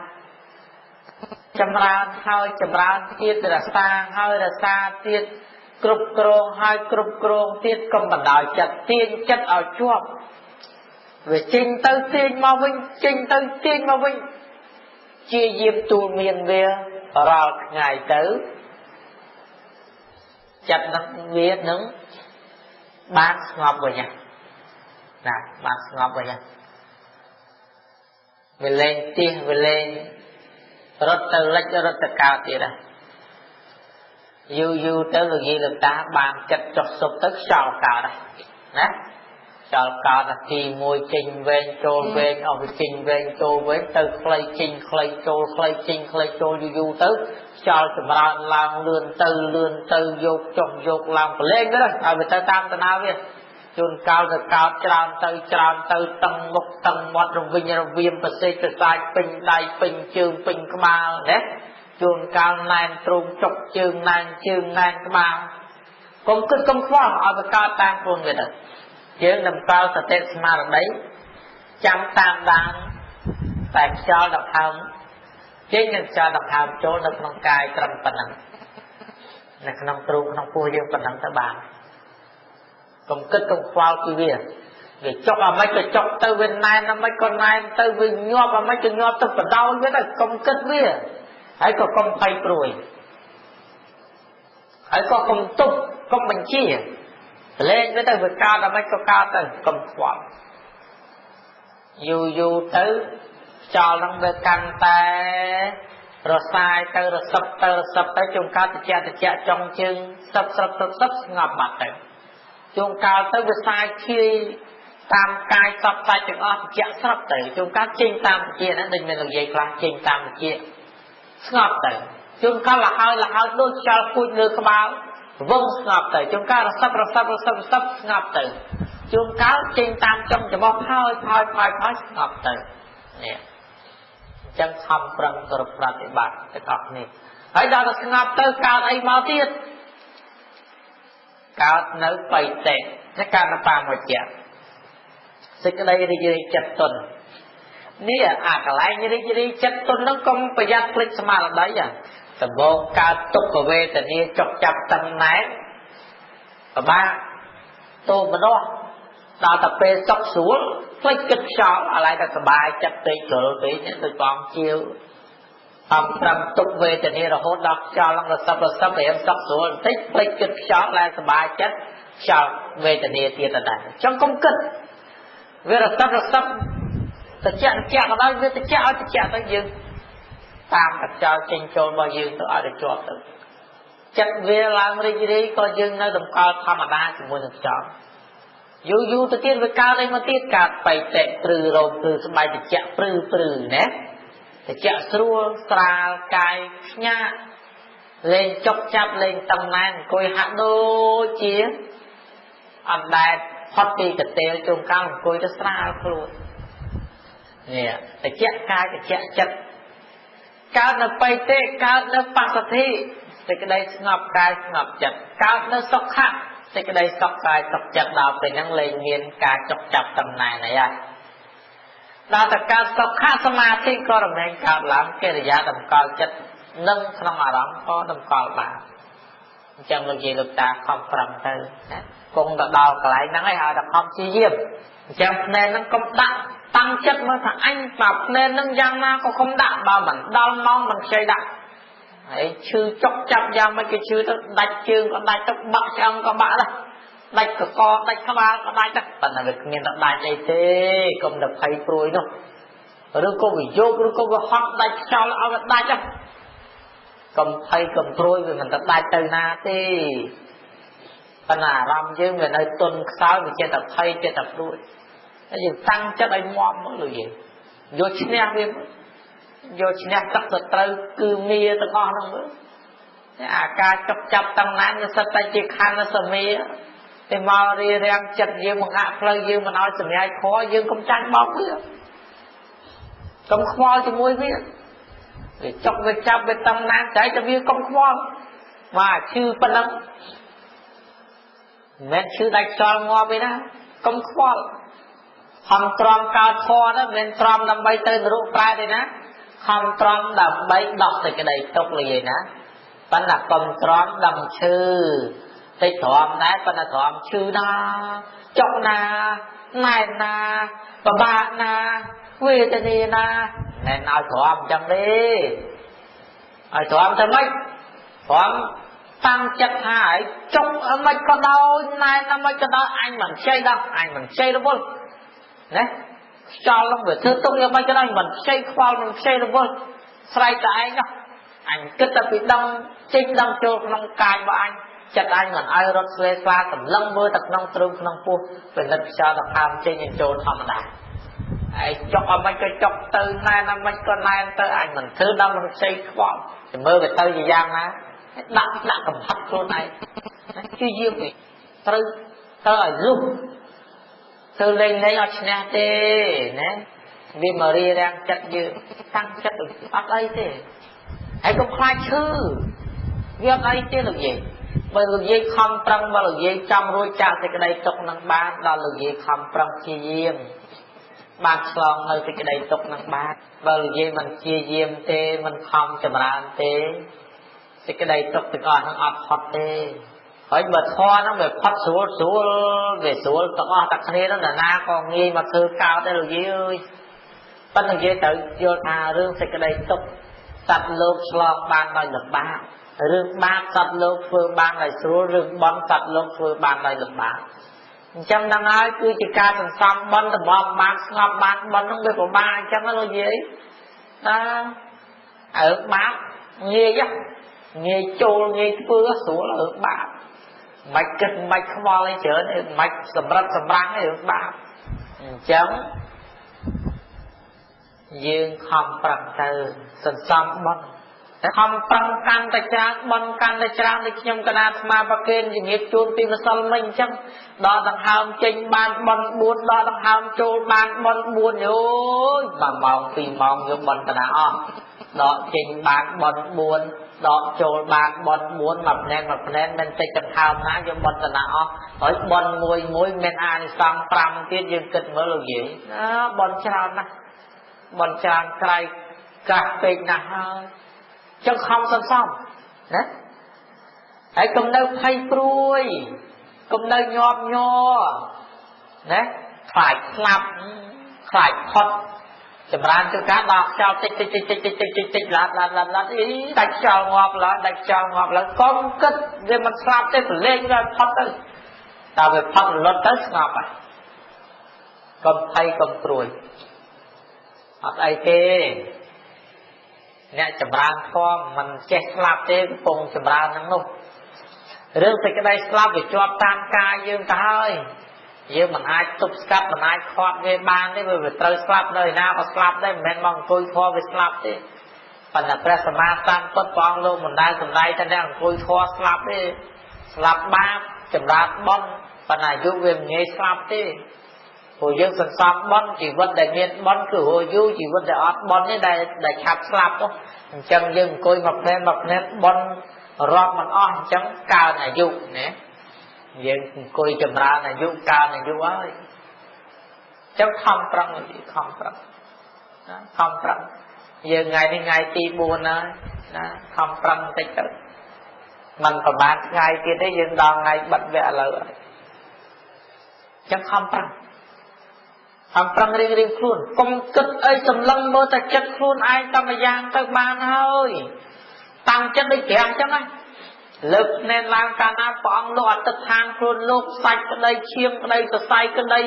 ចម្រើនហើយចម្រើនទៀតរក្សាហើយរក្សាទៀតគ្រប់គ្រងហើយគ្រប់គ្រងទៀតកុំបណ្ដោយចិត្តទាញចិត្តឲ្យជាប់វាចេញទៅទាញមកវិញចេញទៅទាញមកវិញជាយាមទូលមានវារាល់ថ្ងៃទៅចិត្តនឹងវានឹងបានស្ងប់វិញណាបានស្ងប់វិញវាលែងទៀសវាលែងរត់ទៅលិចរត់ទៅកើតទៀតណាយូរយូរទៅលោកយាយលោកតាបានចិត្តចុះសុបទៅខ្យល់កើតណាខ្យល់កើតនាទីមួយចេញវែងចូលវែងអស់វាចេញវែងចូលវែងទៅខ្លីចេញខ្លីចូលខ្លីចេញខ្លីចូលយូរយូរទៅខ្យល់ចម្រើនឡើងលឿនទៅលឿនទៅយកចុះយកឡើងប្រឡែងទៅឲ្យវាទៅតាមដំណើរវាជួនកាលទៅកើតច្រើនទៅច្រើនទៅតឹងមុខតឹងមាត់រវិញរវៀមប្រសេកប្រសាយពេញដៃពេញជើងពេញក្បាលណាជួនកាលណែនទ្រូងចុកជើងណែនជើងណែនក្បាលកុំគិតកុំខ្វល់ឲ្យវាកើតតាមខ្លួនវាទៅយើងតម្កល់សតិស្មារតីចាំតាមដានតែខ្យល់ដង្ហើមចេញនិងខ្យល់ដង្ហើមចូលនៅក្នុងកាយត្រឹមប៉ុណ្ណឹងនៅក្នុងទ្រូងក្នុងពោះយើងប៉ុណ្ណឹងទៅបានកុំគិតកុំខ្វល់ពីវាវាចុកអាម៉េចក៏ចុកទៅវាណែនអាម៉េចក៏ណែនទៅវាញាប់អាម៉េចក៏ញាប់ទៅបដោយវាទៅកុំគិតវាហើយក៏កុំភ័យព្រួយហើយក៏កុំទប់កុំបញ្ជាលែងវាទៅវាកើតអាម៉េចក៏កើតទៅកុំខ្វល់យូរយូរទៅខ្យល់ហ្នឹងវាកាន់តែរសាយទៅរសឹបទៅរសឹបទៅជួនកាលតិចតិចចុងជើងសឹបស្រុបស្រុបស្ងប់បាត់ទៅជួនកាលទៅវាសាយឈាយតាមកាយសពសាច់ទាំងអស់តិចស្រាប់ទៅជួនកាលចេញតាមតិចហ្នឹងដូចមាននិយាយខ្លះចេញតាមតិចស្ងប់ទៅជួនកាលលហើយលហើយដូចខ្យល់គួចលើក្បាលវងស្ងប់ទៅជួនកាលរសឹបរសឹបរសឹបរសឹបស្ងប់ទៅជួនកាលចេញតាមចុងច្រមុះហើយហើយហើយហើយស្ងប់ទៅនេះអញ្ចឹងខំប្រឹងគោរពប្រតិបត្តិទាំងអស់គ្នាហើយដល់តែស្ងប់ទៅកើតអីមកទៀតកើតនៅបៃតេនេះកើតនៅបាមកជាសេចក្តីរីករាយចិត្តទុននេះអាកន្លែងរីករាយចិត្តទុនហ្នឹងកុំប្រយ័ត្នភ្លេចស្មារតីដំបូងកើតទុក្ខវេទនាចុកចាប់តឹងណែនពិបាកទោមនោះដល់តែពេលសុខស្រួលភ្លេចគិតខ្យល់ឥឡូវតែសប្បាយចិត្តពេកជ្រុលពេកដូចបងជាវអំប្រំទុក្ខវេទនារហូតដល់ខ្យល់នឹងរសឹបរសឹបរៀមសុខស្រួលបន្តិចភ្លេចគិតខ្យល់ឡើងសប្បាយចិត្តខ្យល់វេទនាទៀតដដែលអញ្ចឹងកុំគិតវារសឹបរសឹបតិចតិចក៏ដោយវាតិចឲ្យតិចទៅយើងតាមតែខ្យល់ចេញចូលរបស់យើងទៅឲ្យទៅជាប់ទៅចិត្តវាឡើងរីករាយក៏យើងនៅតម្កល់ធម្មតាជាមួយនឹងខ្យល់យូរយូរទៅទៀតវាកើតអីមកទៀតកើតបៃតេព្រឺរោមព្រឺស្បែកតិចព្រឺព្រឺណាតិចស្រួលស្រាលកាយខ្ញាក់លែងចុកចាប់លែងតឹងណែនអង្គុយហាក់ដូចជាអណ្ដែត ផុតពីកតេលជួនកាលអង្គុយទៅស្រាលខ្លួននេះតិចកាយតិចចិត្តកើតនៅបៃតេកើតនៅបស្សទ្ធិសេចក្តីស្ងប់កាយស្ងប់ចិត្តកើតនៅសុខៈសេចក្តីសុខកាយសុខចិត្តដល់ពេលហ្នឹងលែងមានការចុកចាប់តំណែងអីហើយដល់តែកើតសុខៈសមាធិក៏រមែងកើតឡើងកិរិយាតម្កល់ចិត្តនឹងក្នុងអារម្មណ៍ក៏តម្កល់បានអញ្ចឹងលោកយាយលោកតាខំប្រឹងទៅណាគង់ទៅដល់កន្លែងហ្នឹងឯងឲ្យតែខំព្យាយាមអញ្ចឹងភ្នែកហ្នឹងកុំដាក់តាំងចិត្តមើលថាអញបើភ្នែកហ្នឹងយ៉ាងណាក៏កុំដាក់បើមិនដល់ម៉ោងមិនខ្ចីដាក់ហើយឈឺចុកចាប់យ៉ាងម៉េចគេឈឺទៅដាច់ជើងក៏ដាច់ទៅបាក់ឆ្អឹងក៏បាក់ដែរដាច់កកដាច់ក្បាលក៏ដាច់ដែរប៉ុន្តែវាគ្មានទៅដាច់អីទេកុំតែភ័យព្រួយនោះឬក៏វាយកឬក៏វាហត់ដាច់ខ្យល់ឲ្យវាដាច់ហ្នឹងកុំភ័យកុំព្រួយវាមិនទៅដាច់ទៅណាទេប៉ុន្តែអារម្មណ៍យើងវានៅទន់ខ្សោយវាចេះតែភ័យចេះតែព្រួយហើយយើងតាំងចិត្តឲ្យមាំមកលោកយាយយកឈ្នះវាយកឈ្នះទឹកសត្រូវគឺមាទាំងអស់ហ្នឹងមើលអាការចុកចាប់តាំងណានវាសិតតែជាខណ្ឌសមាតែមករារាំងចិត្តយើងបង្អាក់ផ្លូវយើងមិនឲ្យសម្រាយខយើងកុំចាញ់បោកវាកុំខ្វល់ជាមួយវាវាចុកវាចាប់វាតាំងណានចៃតែវាកុំខ្វល់មកឈឺប៉ុណ្ណឹងមិនមែនឈឺដាច់ខ្យល់ងាប់ទេណាកុំខ្វល់ខំទ្រាំកើតធម៌ហ្នឹងមិនមែនទ្រាំដើម្បីទៅនរកប្រែទេណាខំទ្រាំដើម្បីដោះសេចក្តីទុក្ខលយាយណាប៉ុន្តែកុំទ្រាំដឹងឈឺតិចទ្រាំដែរប៉ុន្តែទ្រាំឈឺណាចុកណាណែនណាពិបាកណាវេទនាណាណែនឲ្យទ្រាំអញ្ចឹងទេឲ្យទ្រាំទៅម៉េចទ្រាំតាំងចិត្តថាឲ្យចុកមិនក៏ដោយណែនណាមិនក៏ដោយអញមិនខ្ចីដល់អញមិនខ្ចីរវល់ណាខ្យល់ហ្នឹងវាធ្វើទុកយ៉ាងម៉េចក៏ដោយមិនខ្ចីខ្វល់មិនខ្ចីរវល់ស្រែកតែឯងនោះអញគិតតែពីដឹងចេញដឹងចូលក្នុងកាយរបស់អញចិត្តអញមិនឲ្យរត់ស្វេស្វាសម្លឹងមើលតែក្នុងទ្រូងក្នុងពោះពិនិត្យខ្យល់ដង្ហើមចេញចូលធម្មតាឯងចុកអមិនក៏ចុកទៅណែនអមិនក៏ណែនទៅអញមិនធ្វើដល់មិនខ្ចីខ្វល់តែមើលវាទៅជាយ៉ាងណាដាក់កំហិតខ្លួនឯងគឺយាមត្រូវទៅឲ្យលុះធ្វើលេងលេងអត់ឈ្នះទេណាវាមករារាំងចិត្តយើងតាំងចិត្តអត់អីទេហើយកុំខ្លាចឈឺវាអត់អីទេលោកយាយបើលោកយាយខំប្រឹងបើលោកយាយចង់រួចចាកសេចក្តីទុក្ខនឹងបានដល់លោកយាយខំប្រឹងព្យាយាមបានឆ្លងនៅសេចក្តីទុក្ខនឹងបានបើលោកយាយមិនព្យាយាមទេមិនខំចម្រើនទេសេចក្តីទុក្ខទាំងអស់ហ្នឹងអត់ផុតទេហើយបើធម៌ហ្នឹងវាផុតស្រួលស្រួលវាស្រួលទាំងអស់តែគ្នាហ្នឹងណាក៏ងាយមកធ្វើកើតដែរលោកយាយអើយប៉ុន្តែនិយាយត្រូវយល់ថារឿងសេចក្តីទុក្ខសត្វលោកឆ្លងបានដោយលំបាករឿងបាបសត្វលោកធ្វើបានដោយស្រួលរឿងបុណ្យសត្វលោកធ្វើបានដោយលំបាកអញ្ចឹងហ្នឹងហើយគឺជាការសន្សំបុណ្យតម្រាំបានស្ងប់បានបុណ្យហ្នឹងវាពិបាកអញ្ចឹងណាលោកយាយណារឿងបាបងាយងាយចូលងាយធ្វើស្រួលរឿងបាបមិនគិតមិនខ្វល់អីច្រើនមិនសម្រិតសម្រាំងអីរឿងបាបអញ្ចឹងយើងខំប្រឹងទៅសន្សំបុណ្យតែខំប្រឹងកាន់តែច្រើនបុណ្យកាន់តែច្រើនដូចខ្ញុំកណាអាត្មាប្រគេនជំរាបជូនពីម្សិលមិញអញ្ចឹងដល់ដង្ហើមចេញបានបុណ្យ4ដល់ដង្ហើមចូលបានបុណ្យ4អូយ1ម៉ោង2ម៉ោងយកបុណ្យកណាអស់ដកចេញបានបុណ្យ4ដកចូលបានបុណ្យ4មួយភ្នែនមួយភ្នែនមិនតិចដង្ហើមណាយកបុណ្យកណាអស់ហើយបុណ្យមួយមួយមានអានិសង្ស5ទៀតយើងគិតមើលលោកយាយណាបុណ្យច្រើនណាស់បុណ្យច្រើនក្រៃក្រាស់ពេកណាស់ហើយចឹងខំសន្សំណាហើយកុំនៅភ័យព្រួយកុំនៅញាប់ញ័រណាខ្លាចស្លាប់ខ្លាចផុតចម្រើនទៅការដល់ខ្យល់តិចតិចតិចតិចតិចតិចតិចឡាត់ឡាត់ឡាត់ឡាត់អីដាច់ខ្យល់ងាប់ឡើយដាច់ខ្យល់ងាប់ឡើយកុំគិតវាមិនស្លាប់ទេប្រឡែងដល់ផុតទៅតើវាផុតរលត់ទៅស្ងប់ហើយកុំភ័យកុំព្រួយអត់អីទេអ្នកចម្រើនធម៌មិនចេះស្លាប់ទេកំពុងចម្រើននឹងនោះរឿងសេចក្តីស្លាប់វាជាប់តាមកាយយើងទៅហើយយើងមិនអាចទប់ស្កាត់មិនអាចខាត់វាបានទេវាត្រូវស្លាប់នៅឯណាក៏ស្លាប់ដែរមិនមែនមកអង្គុយធម៌វាស្លាប់ទេប៉ុន្តែព្រះសម្មាសម្ពុទ្ធព្រះអង្គលោកមិនដែលសម្ដែងថាអ្នកអង្គុយធម៌ស្លាប់ទេស្លាប់បាបចម្រើនបុណ្យ ប៉ុន្តែអាយុវាមិនងាយស្លាប់ទេព្រោះយើងសន្សំបុណ្យជីវិតដែលមានបុណ្យគឺរស់យូរជីវិតដែលអត់បុណ្យនេះដែលឆាប់ស្លាប់អញ្ចឹងយើងអង្គុយមួយភ្លែតមួយភ្លែតបុណ្យរាប់មិនអស់អញ្ចឹងកើនអាយុណាយើងអង្គុយចម្រើនអាយុកើនអាយុហើយអញ្ចឹងខំប្រឹងខំប្រឹងណាខំប្រឹងយើងថ្ងៃនេះថ្ងៃទី4ហើយណាខំប្រឹងបន្តិចទៅមិនប្រហែលថ្ងៃទៀតទេយើងដល់ថ្ងៃបិទវគ្គឥឡូវហើយអញ្ចឹងខំប្រឹងខំប្រឹងរៀងរៀងខ្លួនកុំគិតអីសម្លឹងមើលតែចិត្តខ្លួនឯងតែម្យ៉ាងទៅបានហើយតាំងចិត្តដូចប្រាំងអញ្ចឹងណាលើកភ្នែនឡើងកាលណាព្រះអង្គលោកអធិដ្ឋានខ្លួនលោកសាច់ក្តីឈាមក្តីសរសៃក្តី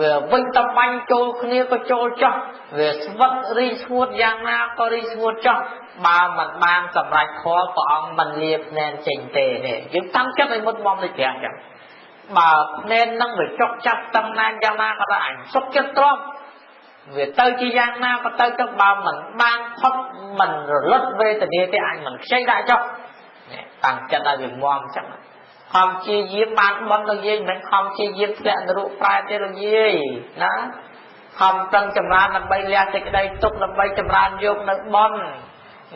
វាវិញតបាញ់ចូលគ្នាក៏ចូលចោះវាស្វិតរីស្ងួតយ៉ាងណាក៏រីស្ងួតចោះបើមិនបានសម្រេចធម៌ព្រះអង្គមិនលាភ្នែនចេញទេនេះយើងតាំងចិត្តឲ្យមុតមមដូចប្រាំងអញ្ចឹងបើភ្នែននឹងវាចុកចាប់តឹងណែនយ៉ាងណាក៏ដោយអញសុខចិត្តទ្រាំវាទៅជាយ៉ាងណាក៏ទៅទៅបើមិនបានផុតមិនរលត់វេទនាទេអញមិនខ្ចីដាក់ចុះតាំងចិត្តឲ្យវាមមអញ្ចឹងខំជាយាមបានបន់លោកយាយមិនខំជាយាមធ្លាក់នរកប្រែទេលោកយាយណាខំប្រឹងចម្រើនដើម្បីលះសេចក្តីទុក្ខដើម្បីចម្រើនយកនៅបន់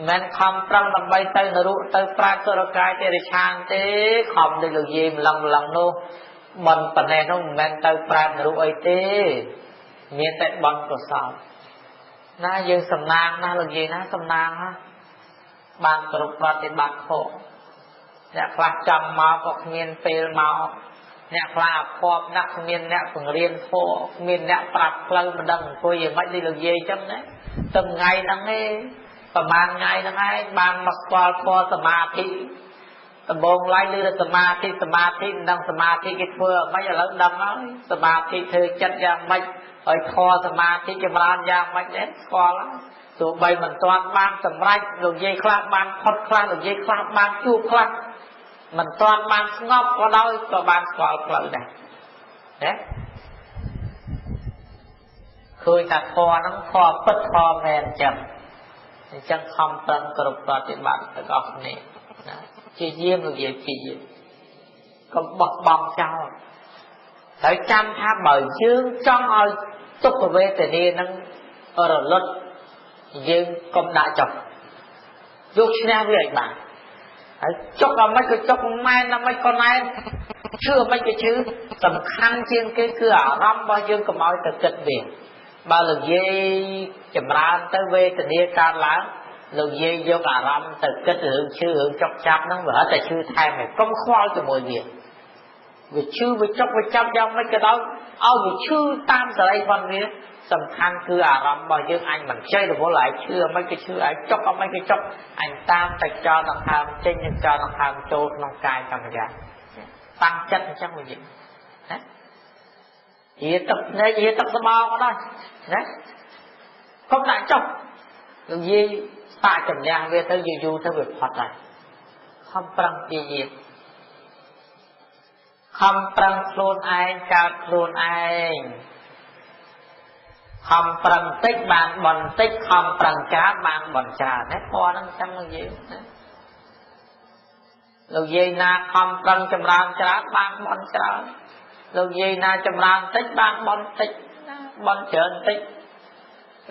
មិនខំប្រឹងដើម្បីទៅនរកទៅប្រែសុរកាយទេរិឆានទេខំដូចលោកយាយម្លឹងម្លឹងនោះបន់ប៉ុណ្ណេះនោះមិនមែនទៅប្រែនរកអីទេមានតែបន់កុសលណាយើងសំណាងណាស់លោកយាយណាសំណាងណាបានគ្រប់ប្រតិបត្តិផងអ្នកខ្លះចាំមកក៏គ្មានពេលមកអ្នកខ្លះអភ័ព្វណាស់គ្មានអ្នកបង្រៀនធម៌គ្មានអ្នកប្រាប់ផ្លូវមិនដឹងអង្គុយយ៉ាងម៉េចដូចលោកយាយចឹងណាតែថ្ងៃហ្នឹងឯងប្រហែលថ្ងៃហ្នឹងឯងបានមកស្គាល់ធម៌សមាធិដំបូងឡើយឮតែសមាធិសមាធិមិនដឹងសមាធិគេធ្វើអ្វីឥឡូវដឹងហើយសមាធិធ្វើចិត្តយ៉ាងម៉េចហើយធម៌សមាធិចម្រើនយ៉ាងម៉េចដែរស្គាល់ហើយទោះបីមិនទាន់បានសម្រេចលោកយាយខ្លះបានផុតខ្លះលោកយាយខ្លះបានជួបខ្លះមិនទាន់បានស្ងប់ក៏ដោយក៏បានស្គាល់ផ្លូវដែរណាឃើញថាធម៌ហ្នឹងធម៌ពិតធម៌មែនអញ្ចឹងអញ្ចឹងខំប្រឹងគ្រប់ប្រតិបត្តិទាំងអស់គ្នាណាជាយាមលោកយាយជាយាមកុំបោះបង់ចោលត្រូវចាំថាបើយើងចង់ឲ្យទុក្ខវេទនានឹងរលត់យើងកុំដាក់ចុះយកឈ្នះវាឲ្យបានហើយចុកអាម៉េចក៏ចុកម៉ែនអាម៉េចក៏ណែនឈឺអាម៉េចក៏ឈឺសំខាន់ជាងគេគឺអារម្មណ៍របស់យើងកុំឲ្យទៅគិតវាបើលោកយាយចម្រើនទៅវេទនាកើតឡើងលោកយាយយកអារម្មណ៍ទៅគិតរឿងឈឺរឿងចុកចាប់ហ្នឹងវារត់តែឈឺថែមឯងកុំខ្វល់ជាមួយវាវាឈឺវាចុកវាចាប់យ៉ាងម៉េចក៏ដោយឲ្យវាឈឺតាមសេរីផងវាសំខាន់គឺអារម្មណ៍របស់យើងអញមិនខ្ចីរវល់ឯងឈឺអាម៉េចក៏ឈឺឯងចុកអាម៉េចក៏ចុកអញតាមតែចោលដង្ហើមចេញនិងចោលដង្ហើមចូលក្នុងកាយកម្មយ៉ាងតាំងចិត្តអញ្ចឹងវិញណាហៀទឹកភ្នែកហៀទឹកស្បោក៏ដោយណាកុំដាក់ចុះលោកយាយសាកជំនះវាទៅយូរយូរទៅវាផុតហើយខំប្រឹងព្យាយាមខំប្រឹងខ្លួនឯងកើតខ្លួនឯងខំប្រឹងតិចបានបន់តិចខំប្រឹងច្រើនបានបន់ច្រើនណាធម៌ហ្នឹងចឹងលោកយាយណាលោកយាយណាខំប្រឹងចម្រើនច្រើនបានបន់ច្រើនលោកយាយណាចម្រើនតិចបានបន់តិចណាបន់ច្រើនតិច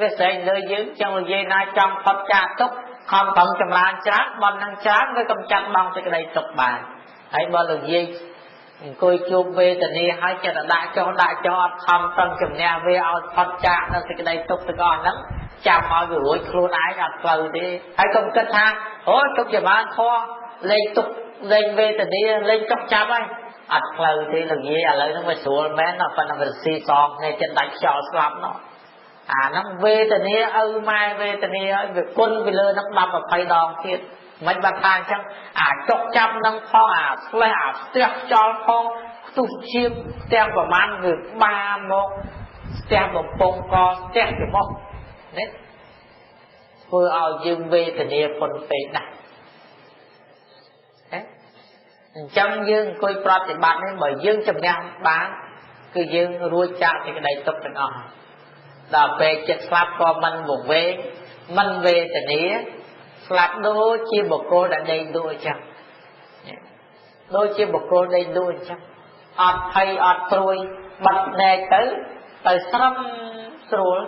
វាស្រែកលើយើងចឹងលោកយាយណាចង់ផុតចាកទុក្ខខំប្រឹងចម្រើនច្រើនបន់នឹងច្រើនវាកំចាត់បងសេចក្តីទុក្ខបានហើយបើលោកយាយអង្គុយជួបវេទនាហើយចិត្តដាក់ចុះដាក់ចុះអត់ខំប្រឹងជំនះវាឲ្យផុតចាកនៅសេចក្តីទុក្ខទាំងអស់ហ្នឹងចាំឲ្យវារួចខ្លួនឯងអត់ផ្លូវទេហើយកុំគិតថាអូទុកចម្រើនធម៌លេងទុក្ខលេងវេទនាលេងចុកចាប់ហើយអត់ផ្លូវទេលោកយាយឥឡូវហ្នឹងវាស្រួលមែនណាប៉ុន្តែវាស៊ីសងគ្នាចិត្តដាច់ខ្យល់ស្លាប់ណោះអាហ្នឹងវេទនាឪម៉ែវេទនាហើយវាគុណពីលើហ្នឹង10 20ដងទៀតមិនបានថាអញ្ចឹងអាចុកចាប់នឹងផងអាស្លេះអាស្ទះខ្យល់ផងខ្ទុះឈាមផ្ទាំងប្រមាណវាបាមកស្ទះបំពង់កស្ទះច្រមុះនេះធ្វើឲ្យយើងវេទនាពន់ពេកណាស់អញ្ចឹងយើងអង្គុយប្រតិបត្តិនេះបើយើងជំនះបានគឺយើងរួចចាកសេចក្តីទុក្ខទាំងអស់ដល់ពេលចិត្តស្លាប់ក៏មិនវង្វេងមិនវេទនាស្លាប់ដូចជាបុគ្គលដែលដេកលក់អញ្ចឹងដូចជាបុគ្គលដេកលក់អញ្ចឹង អត់ភ័យអត់ព្រួយបិទភ្នែកទៅទៅស្រឹមស្រួល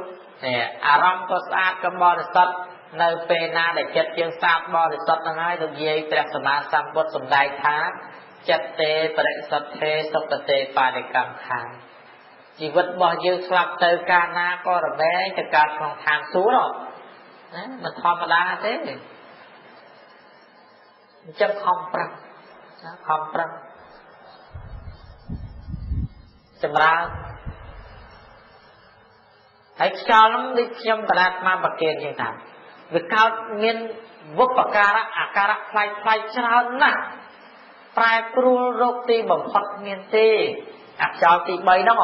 នេះអារម្មណ៍ក៏ស្អាតក៏បរិសុទ្ធនៅពេលណាដែលចិត្តយើងស្អាតបរិសុទ្ធហ្នឹងហើយលោកយាយព្រះសម្មាសម្ពុទ្ធសម្ដែងថាចិត្តទេបរិសុទ្ធទេសុខទេបរិកម្មខាជីវិតរបស់យើងស្លាប់ទៅកាលណាក៏រមែងទៅកើតក្នុងឋានសួគ៌ណាមិនធម្មតាទេអញ្ចឹងខំប្រឹងណាខំប្រឹងចម្រើនហើយខ្យល់ហ្នឹងដូចខ្ញុំកណាត់មកប្រគេនយ៉ាងណាវាកើតមានវប្បការៈអាការៈប្លែកប្លែកច្រើនណាស់ប្រែប្រួលរោគទីបំផុតមានទេអាខ្យល់ទី3ហ្នឹង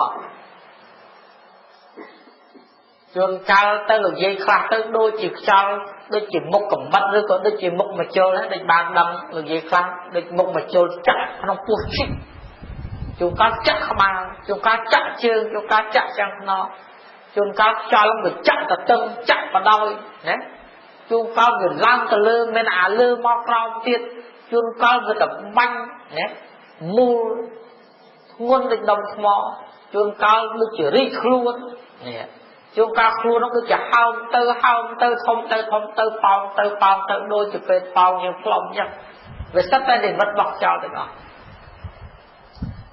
ជួនកាលទៅលោកយាយខ្លះទៅដូចជាខ្យល់ដូចជាមុខកំបិតឬក៏ដូចជាមុខមជុលហ្នឹងដូចបានដឹងលោកយាយខ្លះដូចមុខមជុលចាក់ក្នុងពោះឈិកជួនកាលចាក់ក្បាលជួនកាលចាក់ជើងជួនកាលចាក់ចាំងខ្នងជួនកាលខ្យល់វាចាក់តតឹងចាក់បដោយណាជួនកាលវាឡើងទៅលើមានអាលើមកក្រោមទៀតជួនកាលវាតបាញ់ណាមូលធ្ងន់ដូចដុំថ្មជួនកាលដូចជារីកខ្លួននេះជួនកាលខ្លួននោះដូចជាហើមទៅហើមទៅធំទៅធំទៅប៉ោងទៅប៉ោងទៅដូចជាពេលប៉ោងយើងផ្លុំអញ្ចឹងវាសិតតែនិមិត្តរបស់ខ្យល់ទាំងអស់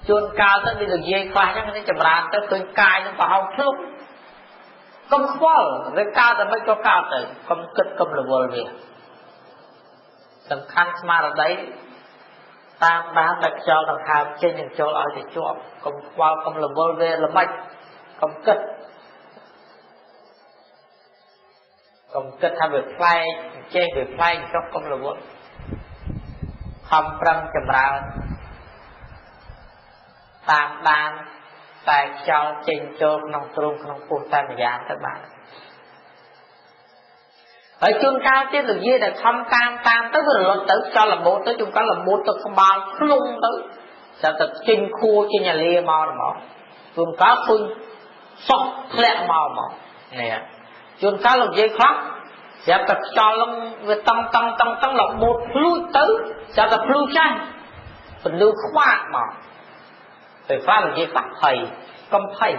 ជួនកាលទៅដូចនិយាយខ្លះអញ្ចឹងនេះចម្រើនទៅឃើញកាយនឹងប្រហោងភ្លុកកុំខ្វល់វាកើតតែមិនក៏កើតទៅកុំគិតកុំរវល់វាសំខាន់ស្មារតីតាមបានតែខ្យល់ដង្ហើមចេញនឹងចូលឲ្យទៅជាប់កុំខ្វល់កុំរវល់វាល្មិចកុំគិតកុំគិតថាវាប្លែកចេះវាប្លែកចុះកុំរវល់ខំប្រឹងចម្រើនតាមដានតែខ្យល់ចេញចូលក្នុងទ្រូងក្នុងពោះតែម្យ៉ាងទៅបានហើយជួនកាលទៀតនិយាយដែលខំតាមតាមទៅវារលត់ទៅខ្យល់លបូតទៅជួនកាលលបូតទៅក្បាលភ្លុងទៅស្រាប់តែចេញខួរចេញអាលាមកហ្មងជួនកាលឃើញសក់ធ្លាក់មកហ្មងនេះជួនកាលលោកយាយខ្លះស្រាប់តែខ្យល់នឹងវាតឹងតឹងតឹងតឹងលបូតភ្លួចទៅស្រាប់តែភ្លឺចាស់ពន្លឺខ្វាក់មកពេលខ្លះនិយាយខ្លះភ័យកុំភ័យ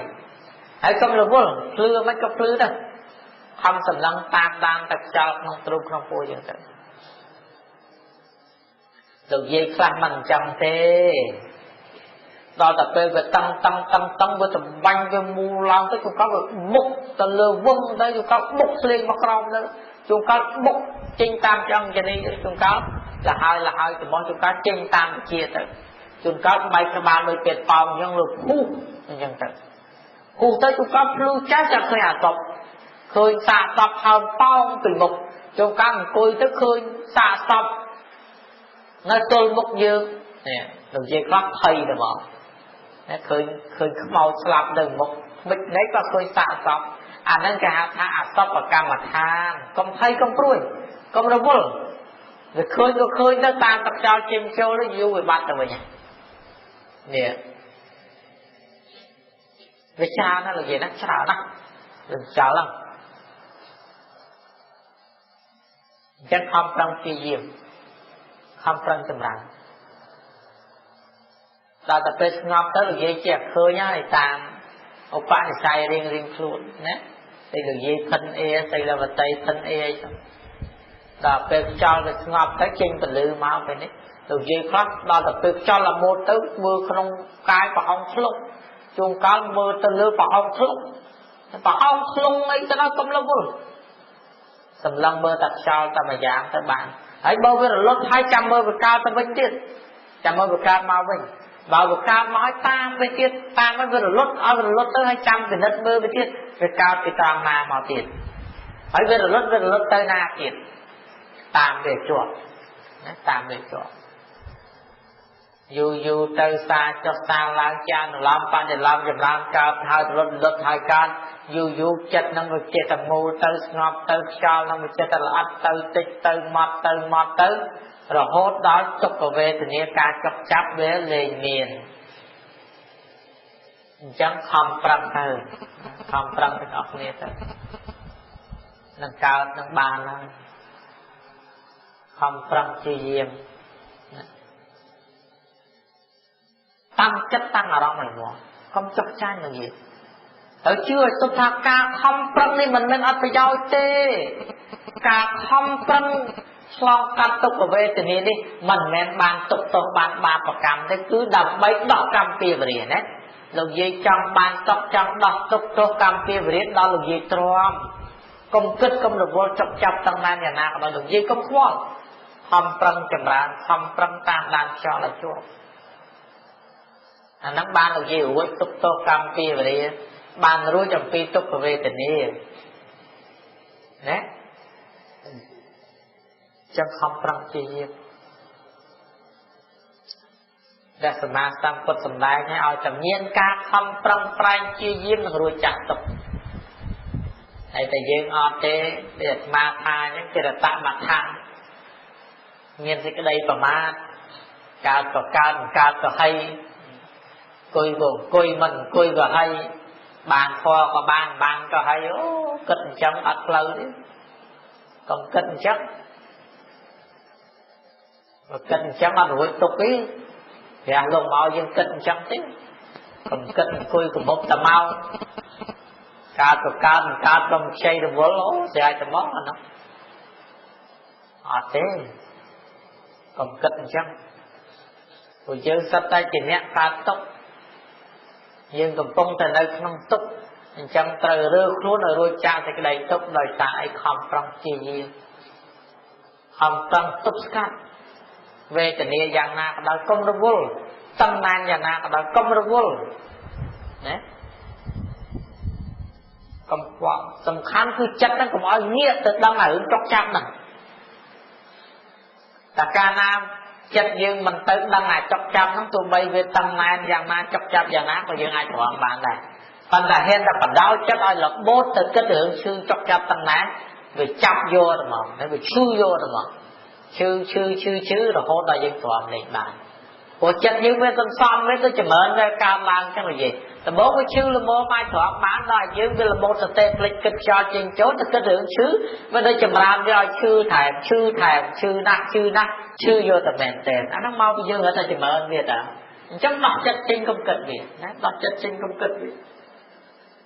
ហើយកុំរវល់ភ្លឺមិនក៏ភ្លឺដែរខំសម្លឹងតាមដានតែខ្យល់ក្នុងទ្រូងក្នុងពោះយ៉ាងទៅលោកយាយខ្លះមិនអញ្ចឹងទេដល់តែពេលវាតឹងតឹងតឹងតឹងវាតម្បាញ់វាមូលឡើងទៅជួនកាលវាបុកទៅលើវងទៅជួនកាលបុកស្លេងមកក្រោមទៅជួនកាលបុកចេញតាមឆ្អឹងជនីជួនកាលលហើយលហើយច្រមុះជួនកាលចេញតាមជាទៅជួនកាលបែកក្បាលដូចពេទ្យប៉ោងអញ្ចឹងលើភុះអញ្ចឹងទៅភុះទៅជួនកាលភ្លឺចាស់ចាំឃើញអាសពឃើញសាកសពហើមប៉ោងពីមុខជួនកាលអង្គុយទៅឃើញសាកសពនៅទល់មុខយើងនេះលោកយាយខ្លះភ័យទៅមកណាឃើញឃើញខ្មោចស្លាប់នៅមុខមិននេះក៏ឃើញសាកសពអាហ្នឹងគេហៅថាអសពកម្មដ្ឋានកុំភ័យកុំព្រួយកុំរវល់វាឃើញក៏ឃើញទៅតាមទឹកខ្យល់ចេញចូលទៅយូរវាបាត់ទៅវិញនេះវាច្រើនណាស់លោកយាយណាច្រើនណាស់វាខ្យល់ហ្នឹងអញ្ចឹងខំប្រឹងព្យាយាមខំប្រឹងចម្រើនដល់តែពេលស្ងប់ទៅលោកយាយចេះឃើញហើយតាមឧបនិស្ស័យរៀងរៀងខ្លួនណាតែលោកយាយផិនអេសីលវតីផិនអេអីចឹងដល់ពេលខ្យល់វាស្ងប់ទៅចេញពលឺមកពេលនេះលោកយាយខ្លះដល់តែពេលខ្យល់លមូតទៅមើលក្នុងកាយប្រហោងធ្លុកជួនកាលមើលទៅលើប្រហោងធ្លុកប្រហោងធ្លុងអីទៅដល់កុំរវល់សម្លឹងមើលតែខ្យល់តែម្យ៉ាងទៅបានហើយបើវារលត់ហើយចាំមើលវាកើតទៅវិញទៀតចាំមើលវាកើតមកវិញបើវាកើតមកហើយតាមវាទៀតតាមឲ្យវារលត់ឲ្យវារលត់ទៅហើយចាំពិនិត្យមើលវាទៀតវាកើតពីតាមណាមកទៀតហើយវារលត់វារលត់ទៅណាទៀតតាមវាជាប់ណាតាមវាជាប់យូរយូរទៅសាចុះសាឡើងចានឡំបដិឡំចម្រើនកើតហើយរលត់រលត់ហើយកើតយូរយូរចិត្តនឹងវាចេះតែមូលទៅស្ងប់ទៅខ្យល់នឹងវាចេះតែល្អិតទៅតិចទៅម៉ត់ទៅម៉ត់ទៅរហូតដល់ទុក្ខវេទនាការចុកចាប់វាលែងមានអញ្ចឹងខំប្រឹងទៅខំប្រឹងទាំងអស់គ្នាទៅនឹងកើតនឹងបានហើយខំប្រឹងព្យាយាម តាំងចិត្តតាំងអារម្មណ៍ឲ្យមកកុំចុះចាញ់នឹងយាយហើយជឿឲ្យទុកថាការខំប្រឹងនេះមិនមែនអត់ប្រយោជន៍ទេការខំប្រឹងឆ្លងកាត់ទុក្ខវេទនានេះមិនមែនបានទុកទោសបានបាបកម្មទេគឺដើម្បីដោះកម្មពីវរាណាលោកយាយចង់បានសុខចង់ដោះទុក្ខទោសកម្មពីវរាដល់លោកយាយទ្រាំកុំគិតកុំរវល់ចុកចាប់តាំងណានយ៉ាងណាក៏ដោយលោកយាយកុំខ្វល់ខំប្រឹងចម្រើនខំប្រឹងតាមដានខ្យល់ឲ្យជាប់អាហ្នឹងបានលោកយាយរួចទុក្ខទោសកម្មពីវរាបានរួចអំពីទុក្ខវេទនាណាចឹងខំប្រឹងព្យាយាមដែលសម្មាសម្ពុទ្ធសម្ដែងឲ្យតែមានការខំប្រឹងប្រែងព្យាយាមនឹងរួចចាក់ទុក្ខហើយតែយើងអត់ទេដូចអាត្មាថាអញ្ចឹងជារតមដ្ឋៈមានសេចក្តីប្រមាទកើតក៏កើតមិនកើតក៏ហីអង្គុយក៏អង្គុយមិនអង្គុយក៏ហីបានធម៌ក៏បានបានក៏ហីអូគិតអញ្ចឹងអត់ផ្លូវទេកុំគិតអញ្ចឹងបើគិតអញ្ចឹងអត់រួចទុកទេព្រះលោកមកយើងគិតអញ្ចឹងទេកុំគិតអង្គុយកុំហូបតែមកកើតក៏កើតមិនកើតក៏មិនខ្ចីរវល់អូស្រែកតែមកអានោះអត់ទេកុំគិតអញ្ចឹងព្រោះយើងសុទ្ធតែជាអ្នកកើតទុក្ខយើងកំពុងតែនៅក្នុងទុក្ខអញ្ចឹងត្រូវរើខ្លួនឲ្យរួចចាកសេចក្តីទុក្ខដោយសារអីខំប្រឹងព្យាយាមខំប្រឹងទប់ស្កាត់វេទនាយ៉ាងណាក៏ដោយកុំរវល់តឹងណានយ៉ាងណាក៏ដោយកុំរវល់ណាកុំខ្វល់សំខាន់គឺចិត្តហ្នឹងកុំឲ្យងាកទៅដឹងអារឿងចុកចាប់ហ្នឹងតែកាលណាចិត្តយើងមិនទៅដឹងអាចចុកចាប់ហ្នឹងទោះបីវាតឹងណែនយ៉ាងណាចុកចាប់យ៉ាងណាក៏យើងអាចទ្រាំបានដែរប៉ុន្តែហ៊ានតែបដោយចិត្តឲ្យរបូតទៅគិតរឿងឈឺចុកចាប់តឹងណែនវាចាប់យកតែហ្មងហើយវាឈឺយកតែហ្មងឈឺឈឺឈឺឈឺរហូតដល់យើងទ្រាំលេងបានព្រោះចិត្តយើងវាសន្សំវាទៅចម្រើនវាកើតឡើងចឹងនិយាយដំបូងវាឈឺល្មមអាចទ្រាំបានដល់យើងវារបូតសតិភ្លេចគិតខ្យល់ចេញចូលទៅគិតរឿងឈឺវាទៅចម្រើនវាឲ្យឈឺថែមឈឺថែមឈឺណាស់ឈឺណាស់ឈឺយកតែមែនទេអាហ្នឹងមកពីយើងរត់តែចម្រើនវាតាអញ្ចឹងដោះចិត្តចេញកុំគិតវាណាដោះចិត្តចេញកុំគិតវា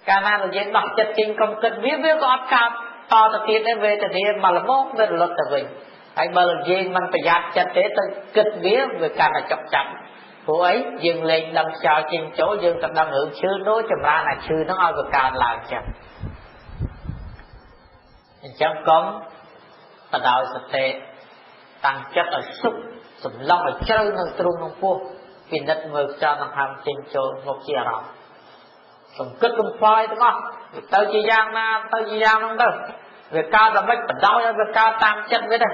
កាលណាយើងដោះចិត្តចេញកុំគិតវាវាក៏អត់កើតតទៅទៀតទេវេទនាមកល្មមវារលត់ទៅវិញហើយបើយើងមិនប្រយ័ត្នចិត្តទេទៅគិតវាវាកាន់តែចុកចាប់ព្រោះអីយើងលែងដឹងខ្យល់ចេញចូលយើងក៏ដឹងរឿងឈឺនោះចម្រើនអាឈឺហ្នឹងឲ្យវាកើតឡើងចឹងអញ្ចឹងកុំបដោយសតិតាំងចិត្តឲ្យសុខសម្លឹងឲ្យជ្រៅនឹងទ្រូងក្នុងពោះពិនិត្យមើលខ្យល់ដង្ហើមចេញចូលមកជាអារម្មណ៍កុំគិតកុំខ្វល់អីទាំងអស់វាទៅជាយ៉ាងណាទៅជាយ៉ាងហ្នឹងទៅវាកើតតែមិនបដោយឲ្យវាកើតតាមចិត្តវាទេ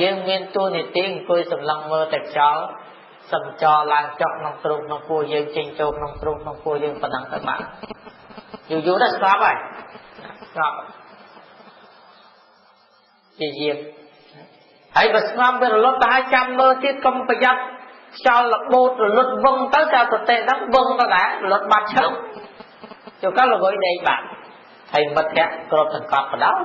យើងមានតួនាទីអង្គុយសម្លឹងមើលតែខ្យល់សំចរឡើងចុះក្នុងទ្រូងក្នុងពោះយើងចេញចូលក្នុងទ្រូងក្នុងពោះយើងប៉ុណ្ណឹងទៅបានយូរយូរទៅស្ងប់ហើយស្ងប់ជាយាមហើយបើស្ងប់វារលត់ទៅហើយចាំមើលទៀតកុំប្រយ័ត្នខ្យល់របូតរលត់វឹងទៅតែសតិហ្នឹងវឹងទៅដែររលត់បាត់ឈឹងចូលកាលល្ងុយដេកបាត់ហើយមិត្តភក្តិគ្រប់សង្កត់បដោយ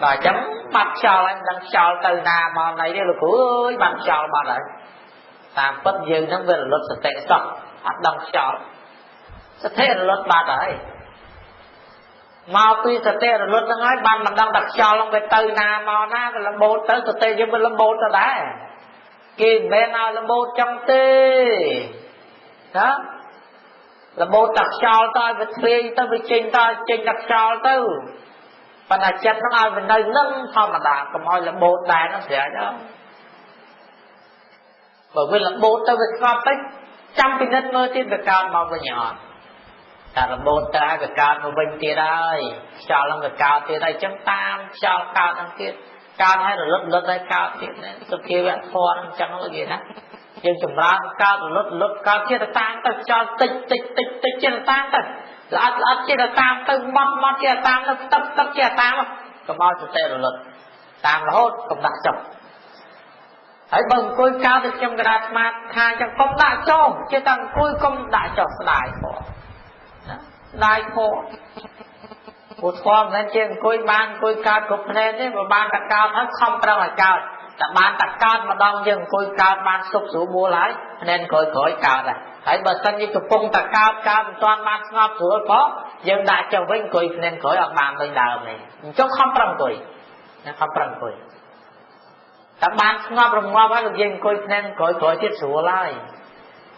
ដល់អញ្ចឹងបាត់ខ្យល់ហើយមិនដឹងខ្យល់ទៅណាមកណីទេលោកគ្រូអើយបាត់ខ្យល់បាត់ហើយតាមពិតយើងហ្នឹងវារលត់សតិសោះអត់ដឹងខ្យល់សតិរលត់បាត់ហើយមកពីសតិរលត់ហ្នឹងហើយបានមិនដឹងថាខ្យល់ហ្នឹងវាទៅណាមកណាវារបូតទៅសតិយើងវារបូតទៅដែរគេមិនមែនឲ្យរបូតចឹងទេណារបូតតែខ្យល់ទៅឲ្យវាធ្លាយទៅវាចេញទៅចេញតែខ្យល់ទៅប៉ុន្តែចិត្តហ្នឹងឲ្យវានៅនឹងធម្មតាកុំឲ្យរបូតដែរហ្នឹងស្រេចហើយបើវារបូតទៅវាស្ងប់ទៅចាំពិនិត្យមើលទៀតវាកើតមកវិញអត់តែរបូតទៅហើយវាកើតមកវិញទៀតហើយខ្យល់ហ្នឹងវាកើតទៀតហើយអញ្ចឹងតាមខ្យល់កើតហ្នឹងទៀតកើតហើយរលត់រលត់ហើយកើតទៀតសុភាវៈធម៌ហ្នឹងអញ្ចឹងលោកនិយាយណាយើងចម្រើនកើតរលត់រលត់កើតទៀតទៅតាមទៅខ្យល់តិចតិចតិចតិចទៀតតាមទៅល្អិតល្អិតទៀតតាមទៅម៉ត់ម៉ត់ទៀតតាមទៅស្ទឹបស្ទឹបទៀតតាមកុំឲ្យសតិរលត់តាមរហូតកុំដាក់ចុះហើយបើអង្គុយកើតទៅខ្ញុំកដាស្មាតថាអញ្ចឹងកុំដាក់ចុះចេះតែអង្គុយកុំដាក់ចុះស្ដាយធម៌ណាស្ដាយធម៌ព្រោះធម៌មិនមែនជាអង្គុយបានអង្គុយកើតគ្រប់ភ្នែកទេបើបានតែកើតហើយខំប្រឹងឲ្យកើត តែបានតែកើតម្ដងយើងអង្គុយកើតបានសុខស្រួលបួលហើយភ្នែនក្រោយក្រោយកើតដែរហើយបើសិនជាកំពុងតែកើតកើតមិនទាន់បានស្ងប់ស្រួលផងយើងដាក់ចុះវិញអង្គុយភ្នែនក្រោយអត់បានដូចដើមទេអញ្ចឹងខំប្រឹងអង្គុយណាខំប្រឹងអង្គុយតែបានស្ងប់រងាប់ហើយយើងអង្គុយភ្នែនក្រោយក្រោយទៀតស្រួលហើយ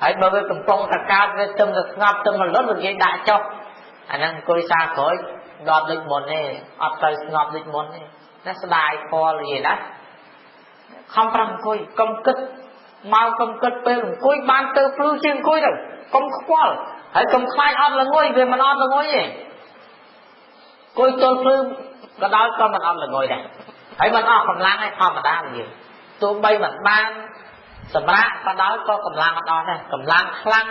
ហើយបើវាកំពុងតែកើតវាទឹមតែស្ងប់ទឹមរលត់វានិយាយដាក់ចុះអាហ្នឹងអង្គុយសារក្រោយដល់ដូចមុនទេអត់ទៅស្ងប់ដូចមុនទេណាស្ដាយផលនិយាយណាខំប្រឹងអង្គុយកុំគិតមកកុំគិតពេលអង្គុយបានទៅភ្លឺជាងអង្គុយទៅកុំខ្វល់ហើយកុំខ្លាចអត់ល្ងុយវាមិនអត់ល្ងុយទេអង្គុយទល់ភ្លឺក៏ដោយក៏មិនអត់ល្ងុយដែរហើយមិនអស់កម្លាំងឯធម្មតាយើងទោះបីមិនបានសម្រាប់ក៏ដោយក៏កម្លាំងអត់អស់ដែរកម្លាំងខ្លាំង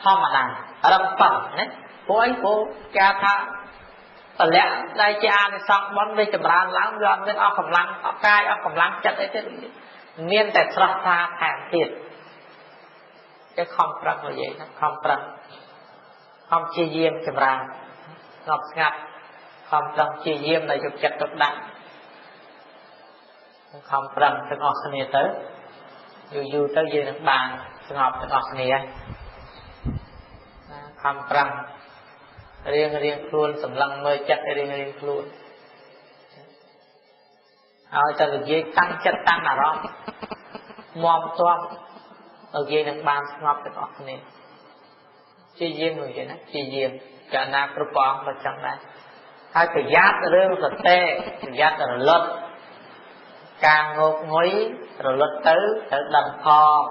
ធម្មតារឹងប៉ឹងណាព្រោះអីព្រោះគេថាពលៈដែលជាអានិសង្សបុណ្យវាចម្រើនឡើងវាអត់មានអស់កម្លាំងអស់កាយអស់កម្លាំងចិត្តអីទេមានតែស្រស់ថ្លាថែមទៀតគេខំប្រឹងនិយាយណាខំប្រឹងខំព្យាយាមចម្រើនស្ងប់ស្ងាត់ខំប្រឹងព្យាយាមដែលយកចិត្តទុកដាក់ខំប្រឹងទាំងអស់គ្នាទៅយូរយូរទៅយើងនឹងបានស្ងប់ទាំងអស់គ្នាណាខំប្រឹងរៀងរៀងខ្លួនសម្លឹងមើលចិត្តរៀងរៀងខ្លួនឲ្យតែនិយាយតាំងចិត្តតាំងអារម្មណ៍មាំទាំឲ្យយើងនឹងបានស្ងប់ទាំងអស់គ្នាព្យាយាមនិយាយណាព្យាយាមកាលណាគ្រប់ព្រះអង្គក៏ចឹងដែរហើយប្រយ័ត្នរឿងសតិប្រយ័ត្នរលត់ការងោកងុយរលត់ទៅត្រូវដឹងផង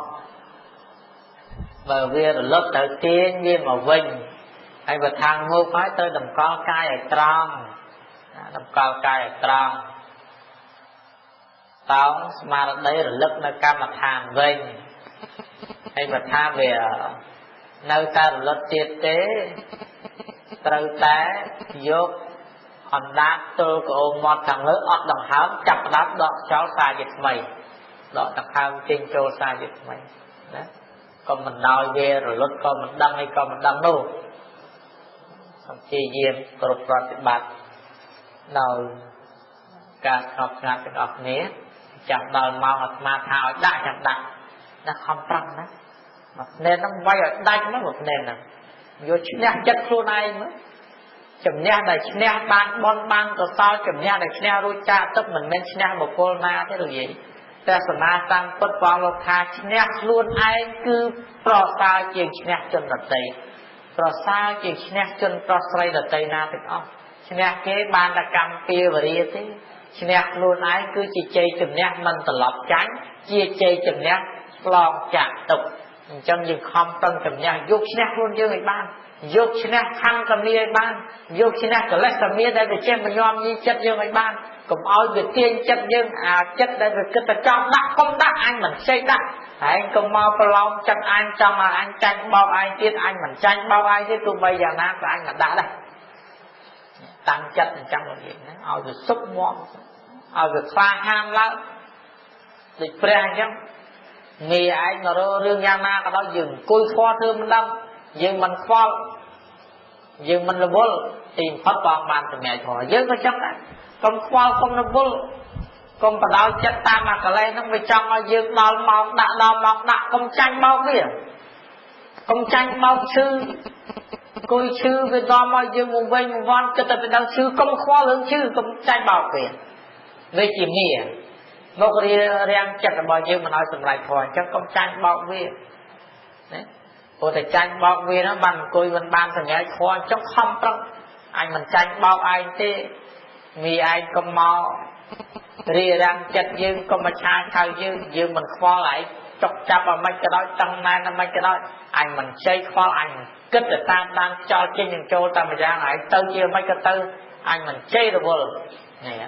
បើវារលត់ត្រូវទាញវាមកវិញហើយបើថាងោកហើយត្រូវតម្កល់កាយឲ្យត្រង់តម្កល់កាយឲ្យត្រង់តោងស្មារតីរលឹកនៅកម្មដ្ឋានវិញហើយបើថាវានៅតែរលត់ទៀតទេត្រូវតែយកអណ្ដាតទល់ក្អូមមាត់ខាងលើអត់ដង្ហើមចាប់ផ្ដើមដកខ្យល់សារជាថ្មីដកដង្ហើមចេញចូលសារជាថ្មីណាកុំបណ្ដោយវារលត់ក៏មិនដឹងអីក៏មិនដឹងនោះសូមព្យាយាមគ្រប់ប្រតិបត្តិដោយការស្ងប់ស្ងាត់ទាំងអស់គ្នាចាំដល់ម៉ោងអាត្មាថាឲ្យដាក់ចាំដាក់ណាខំប្រឹងណាមួយភ្នែនហ្នឹងវាយឲ្យដាច់មកមួយភ្នែនហ្នឹងយកឈ្នះចិត្តខ្លួនឯងមើលជំនះដែលឈ្នះបានបុណ្យបានកុសលជំនះដែលឈ្នះរួចចាកទឹកមិនមែនឈ្នះបុគ្គលណាទេលោកយាយតែសម្មាសម្ពុទ្ធព្រះអង្គលោកថាឈ្នះខ្លួនឯងគឺប្រសើរជាងឈ្នះជនដទៃប្រសើរជាងឈ្នះជនប្រុសស្រីដទៃណាទាំងអស់ឈ្នះគេបានតែកម្មពៀវរាទេឈ្នះខ្លួនឯងគឺជាជ័យជំនះមិនត្រឡប់ចាញ់ជាជ័យជំនះឆ្លងចាក់ទុកអញ្ចឹងយើងខំប្រឹងជំនះយកឈ្នះខ្លួនយើងឲ្យបានយកឈ្នះខណ្ឌកាមាឲ្យបានយកឈ្នះកលេសមាដែលវាចេះមកញោមញីចិត្តយើងឲ្យបានកុំឲ្យវាទាញចិត្តយើងអាចិត្តដែលវាគិតតែចង់ដាក់កុំដាក់អញមិនខ្ចីដាក់ហើយកុំមកប្រឡងចិត្តអញចង់ឲ្យអញចាញ់បោកឯងទៀតអញមិនចាញ់បោកឯងទៀតទោះបីយ៉ាងណាក៏អញមិនដាក់ដែរតាំងចិត្តអញ្ចឹងនិយាយណាឲ្យវាសុខមាំឲ្យវាក្លាហានឡើងដូចព្រះអញ្ចឹងងាយឯងមករករឿងយ៉ាងណាក៏ដោយយើងអង្គុយខ្វល់ធ្វើមិនដឹងយើងមិនខ្វល់យើងមិនរវល់ទីបំផុតបងបានសម្រេចផងយើងក៏ចឹងដែរកុំខ្វល់កុំរវល់កុំបដោយចិត្តតាមអាកលេសហ្នឹងវាចង់ឲ្យយើងដល់ម៉ោងដាក់ដល់ម៉ោងដាក់កុំចាញ់បោកវាកុំចាញ់បោកឈឺអង្គុយឈឺវាដល់មកយើងវង្វេងវង្វាន់គិតតែពីដឹងឈឺកុំខ្វល់រឿងឈឺកុំចាញ់បោកវាវាជាមាមករារាំងចិត្តរបស់យើងមិនឲ្យសម្រេចផងអញ្ចឹងកុំចាញ់បោកវាណាព្រោះតែចាញ់បោកវាហ្នឹងបានអង្គុយមិនបានសម្រេចខអញ្ចឹងខំប្រឹងអញមិនចាញ់បោកឯងទេមីឯងកុំមករារាំងចិត្តយើងកុំមកឆាឆៅយើងយើងមិនខ្វល់ឯងចុកចាប់ឲ្យមិនក៏ដោយតឹងណែនឲ្យមិនក៏ដោយអញមិនជ័យខ្វល់អញគិតទៅតាមដានខ្យល់ចេញនឹងចូលតាមម្យ៉ាងឯងទៅជាមិនក៏ទៅអញមិនជ័យរវល់នេះ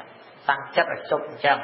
តាំងចិត្តឲ្យជប់អញ្ចឹង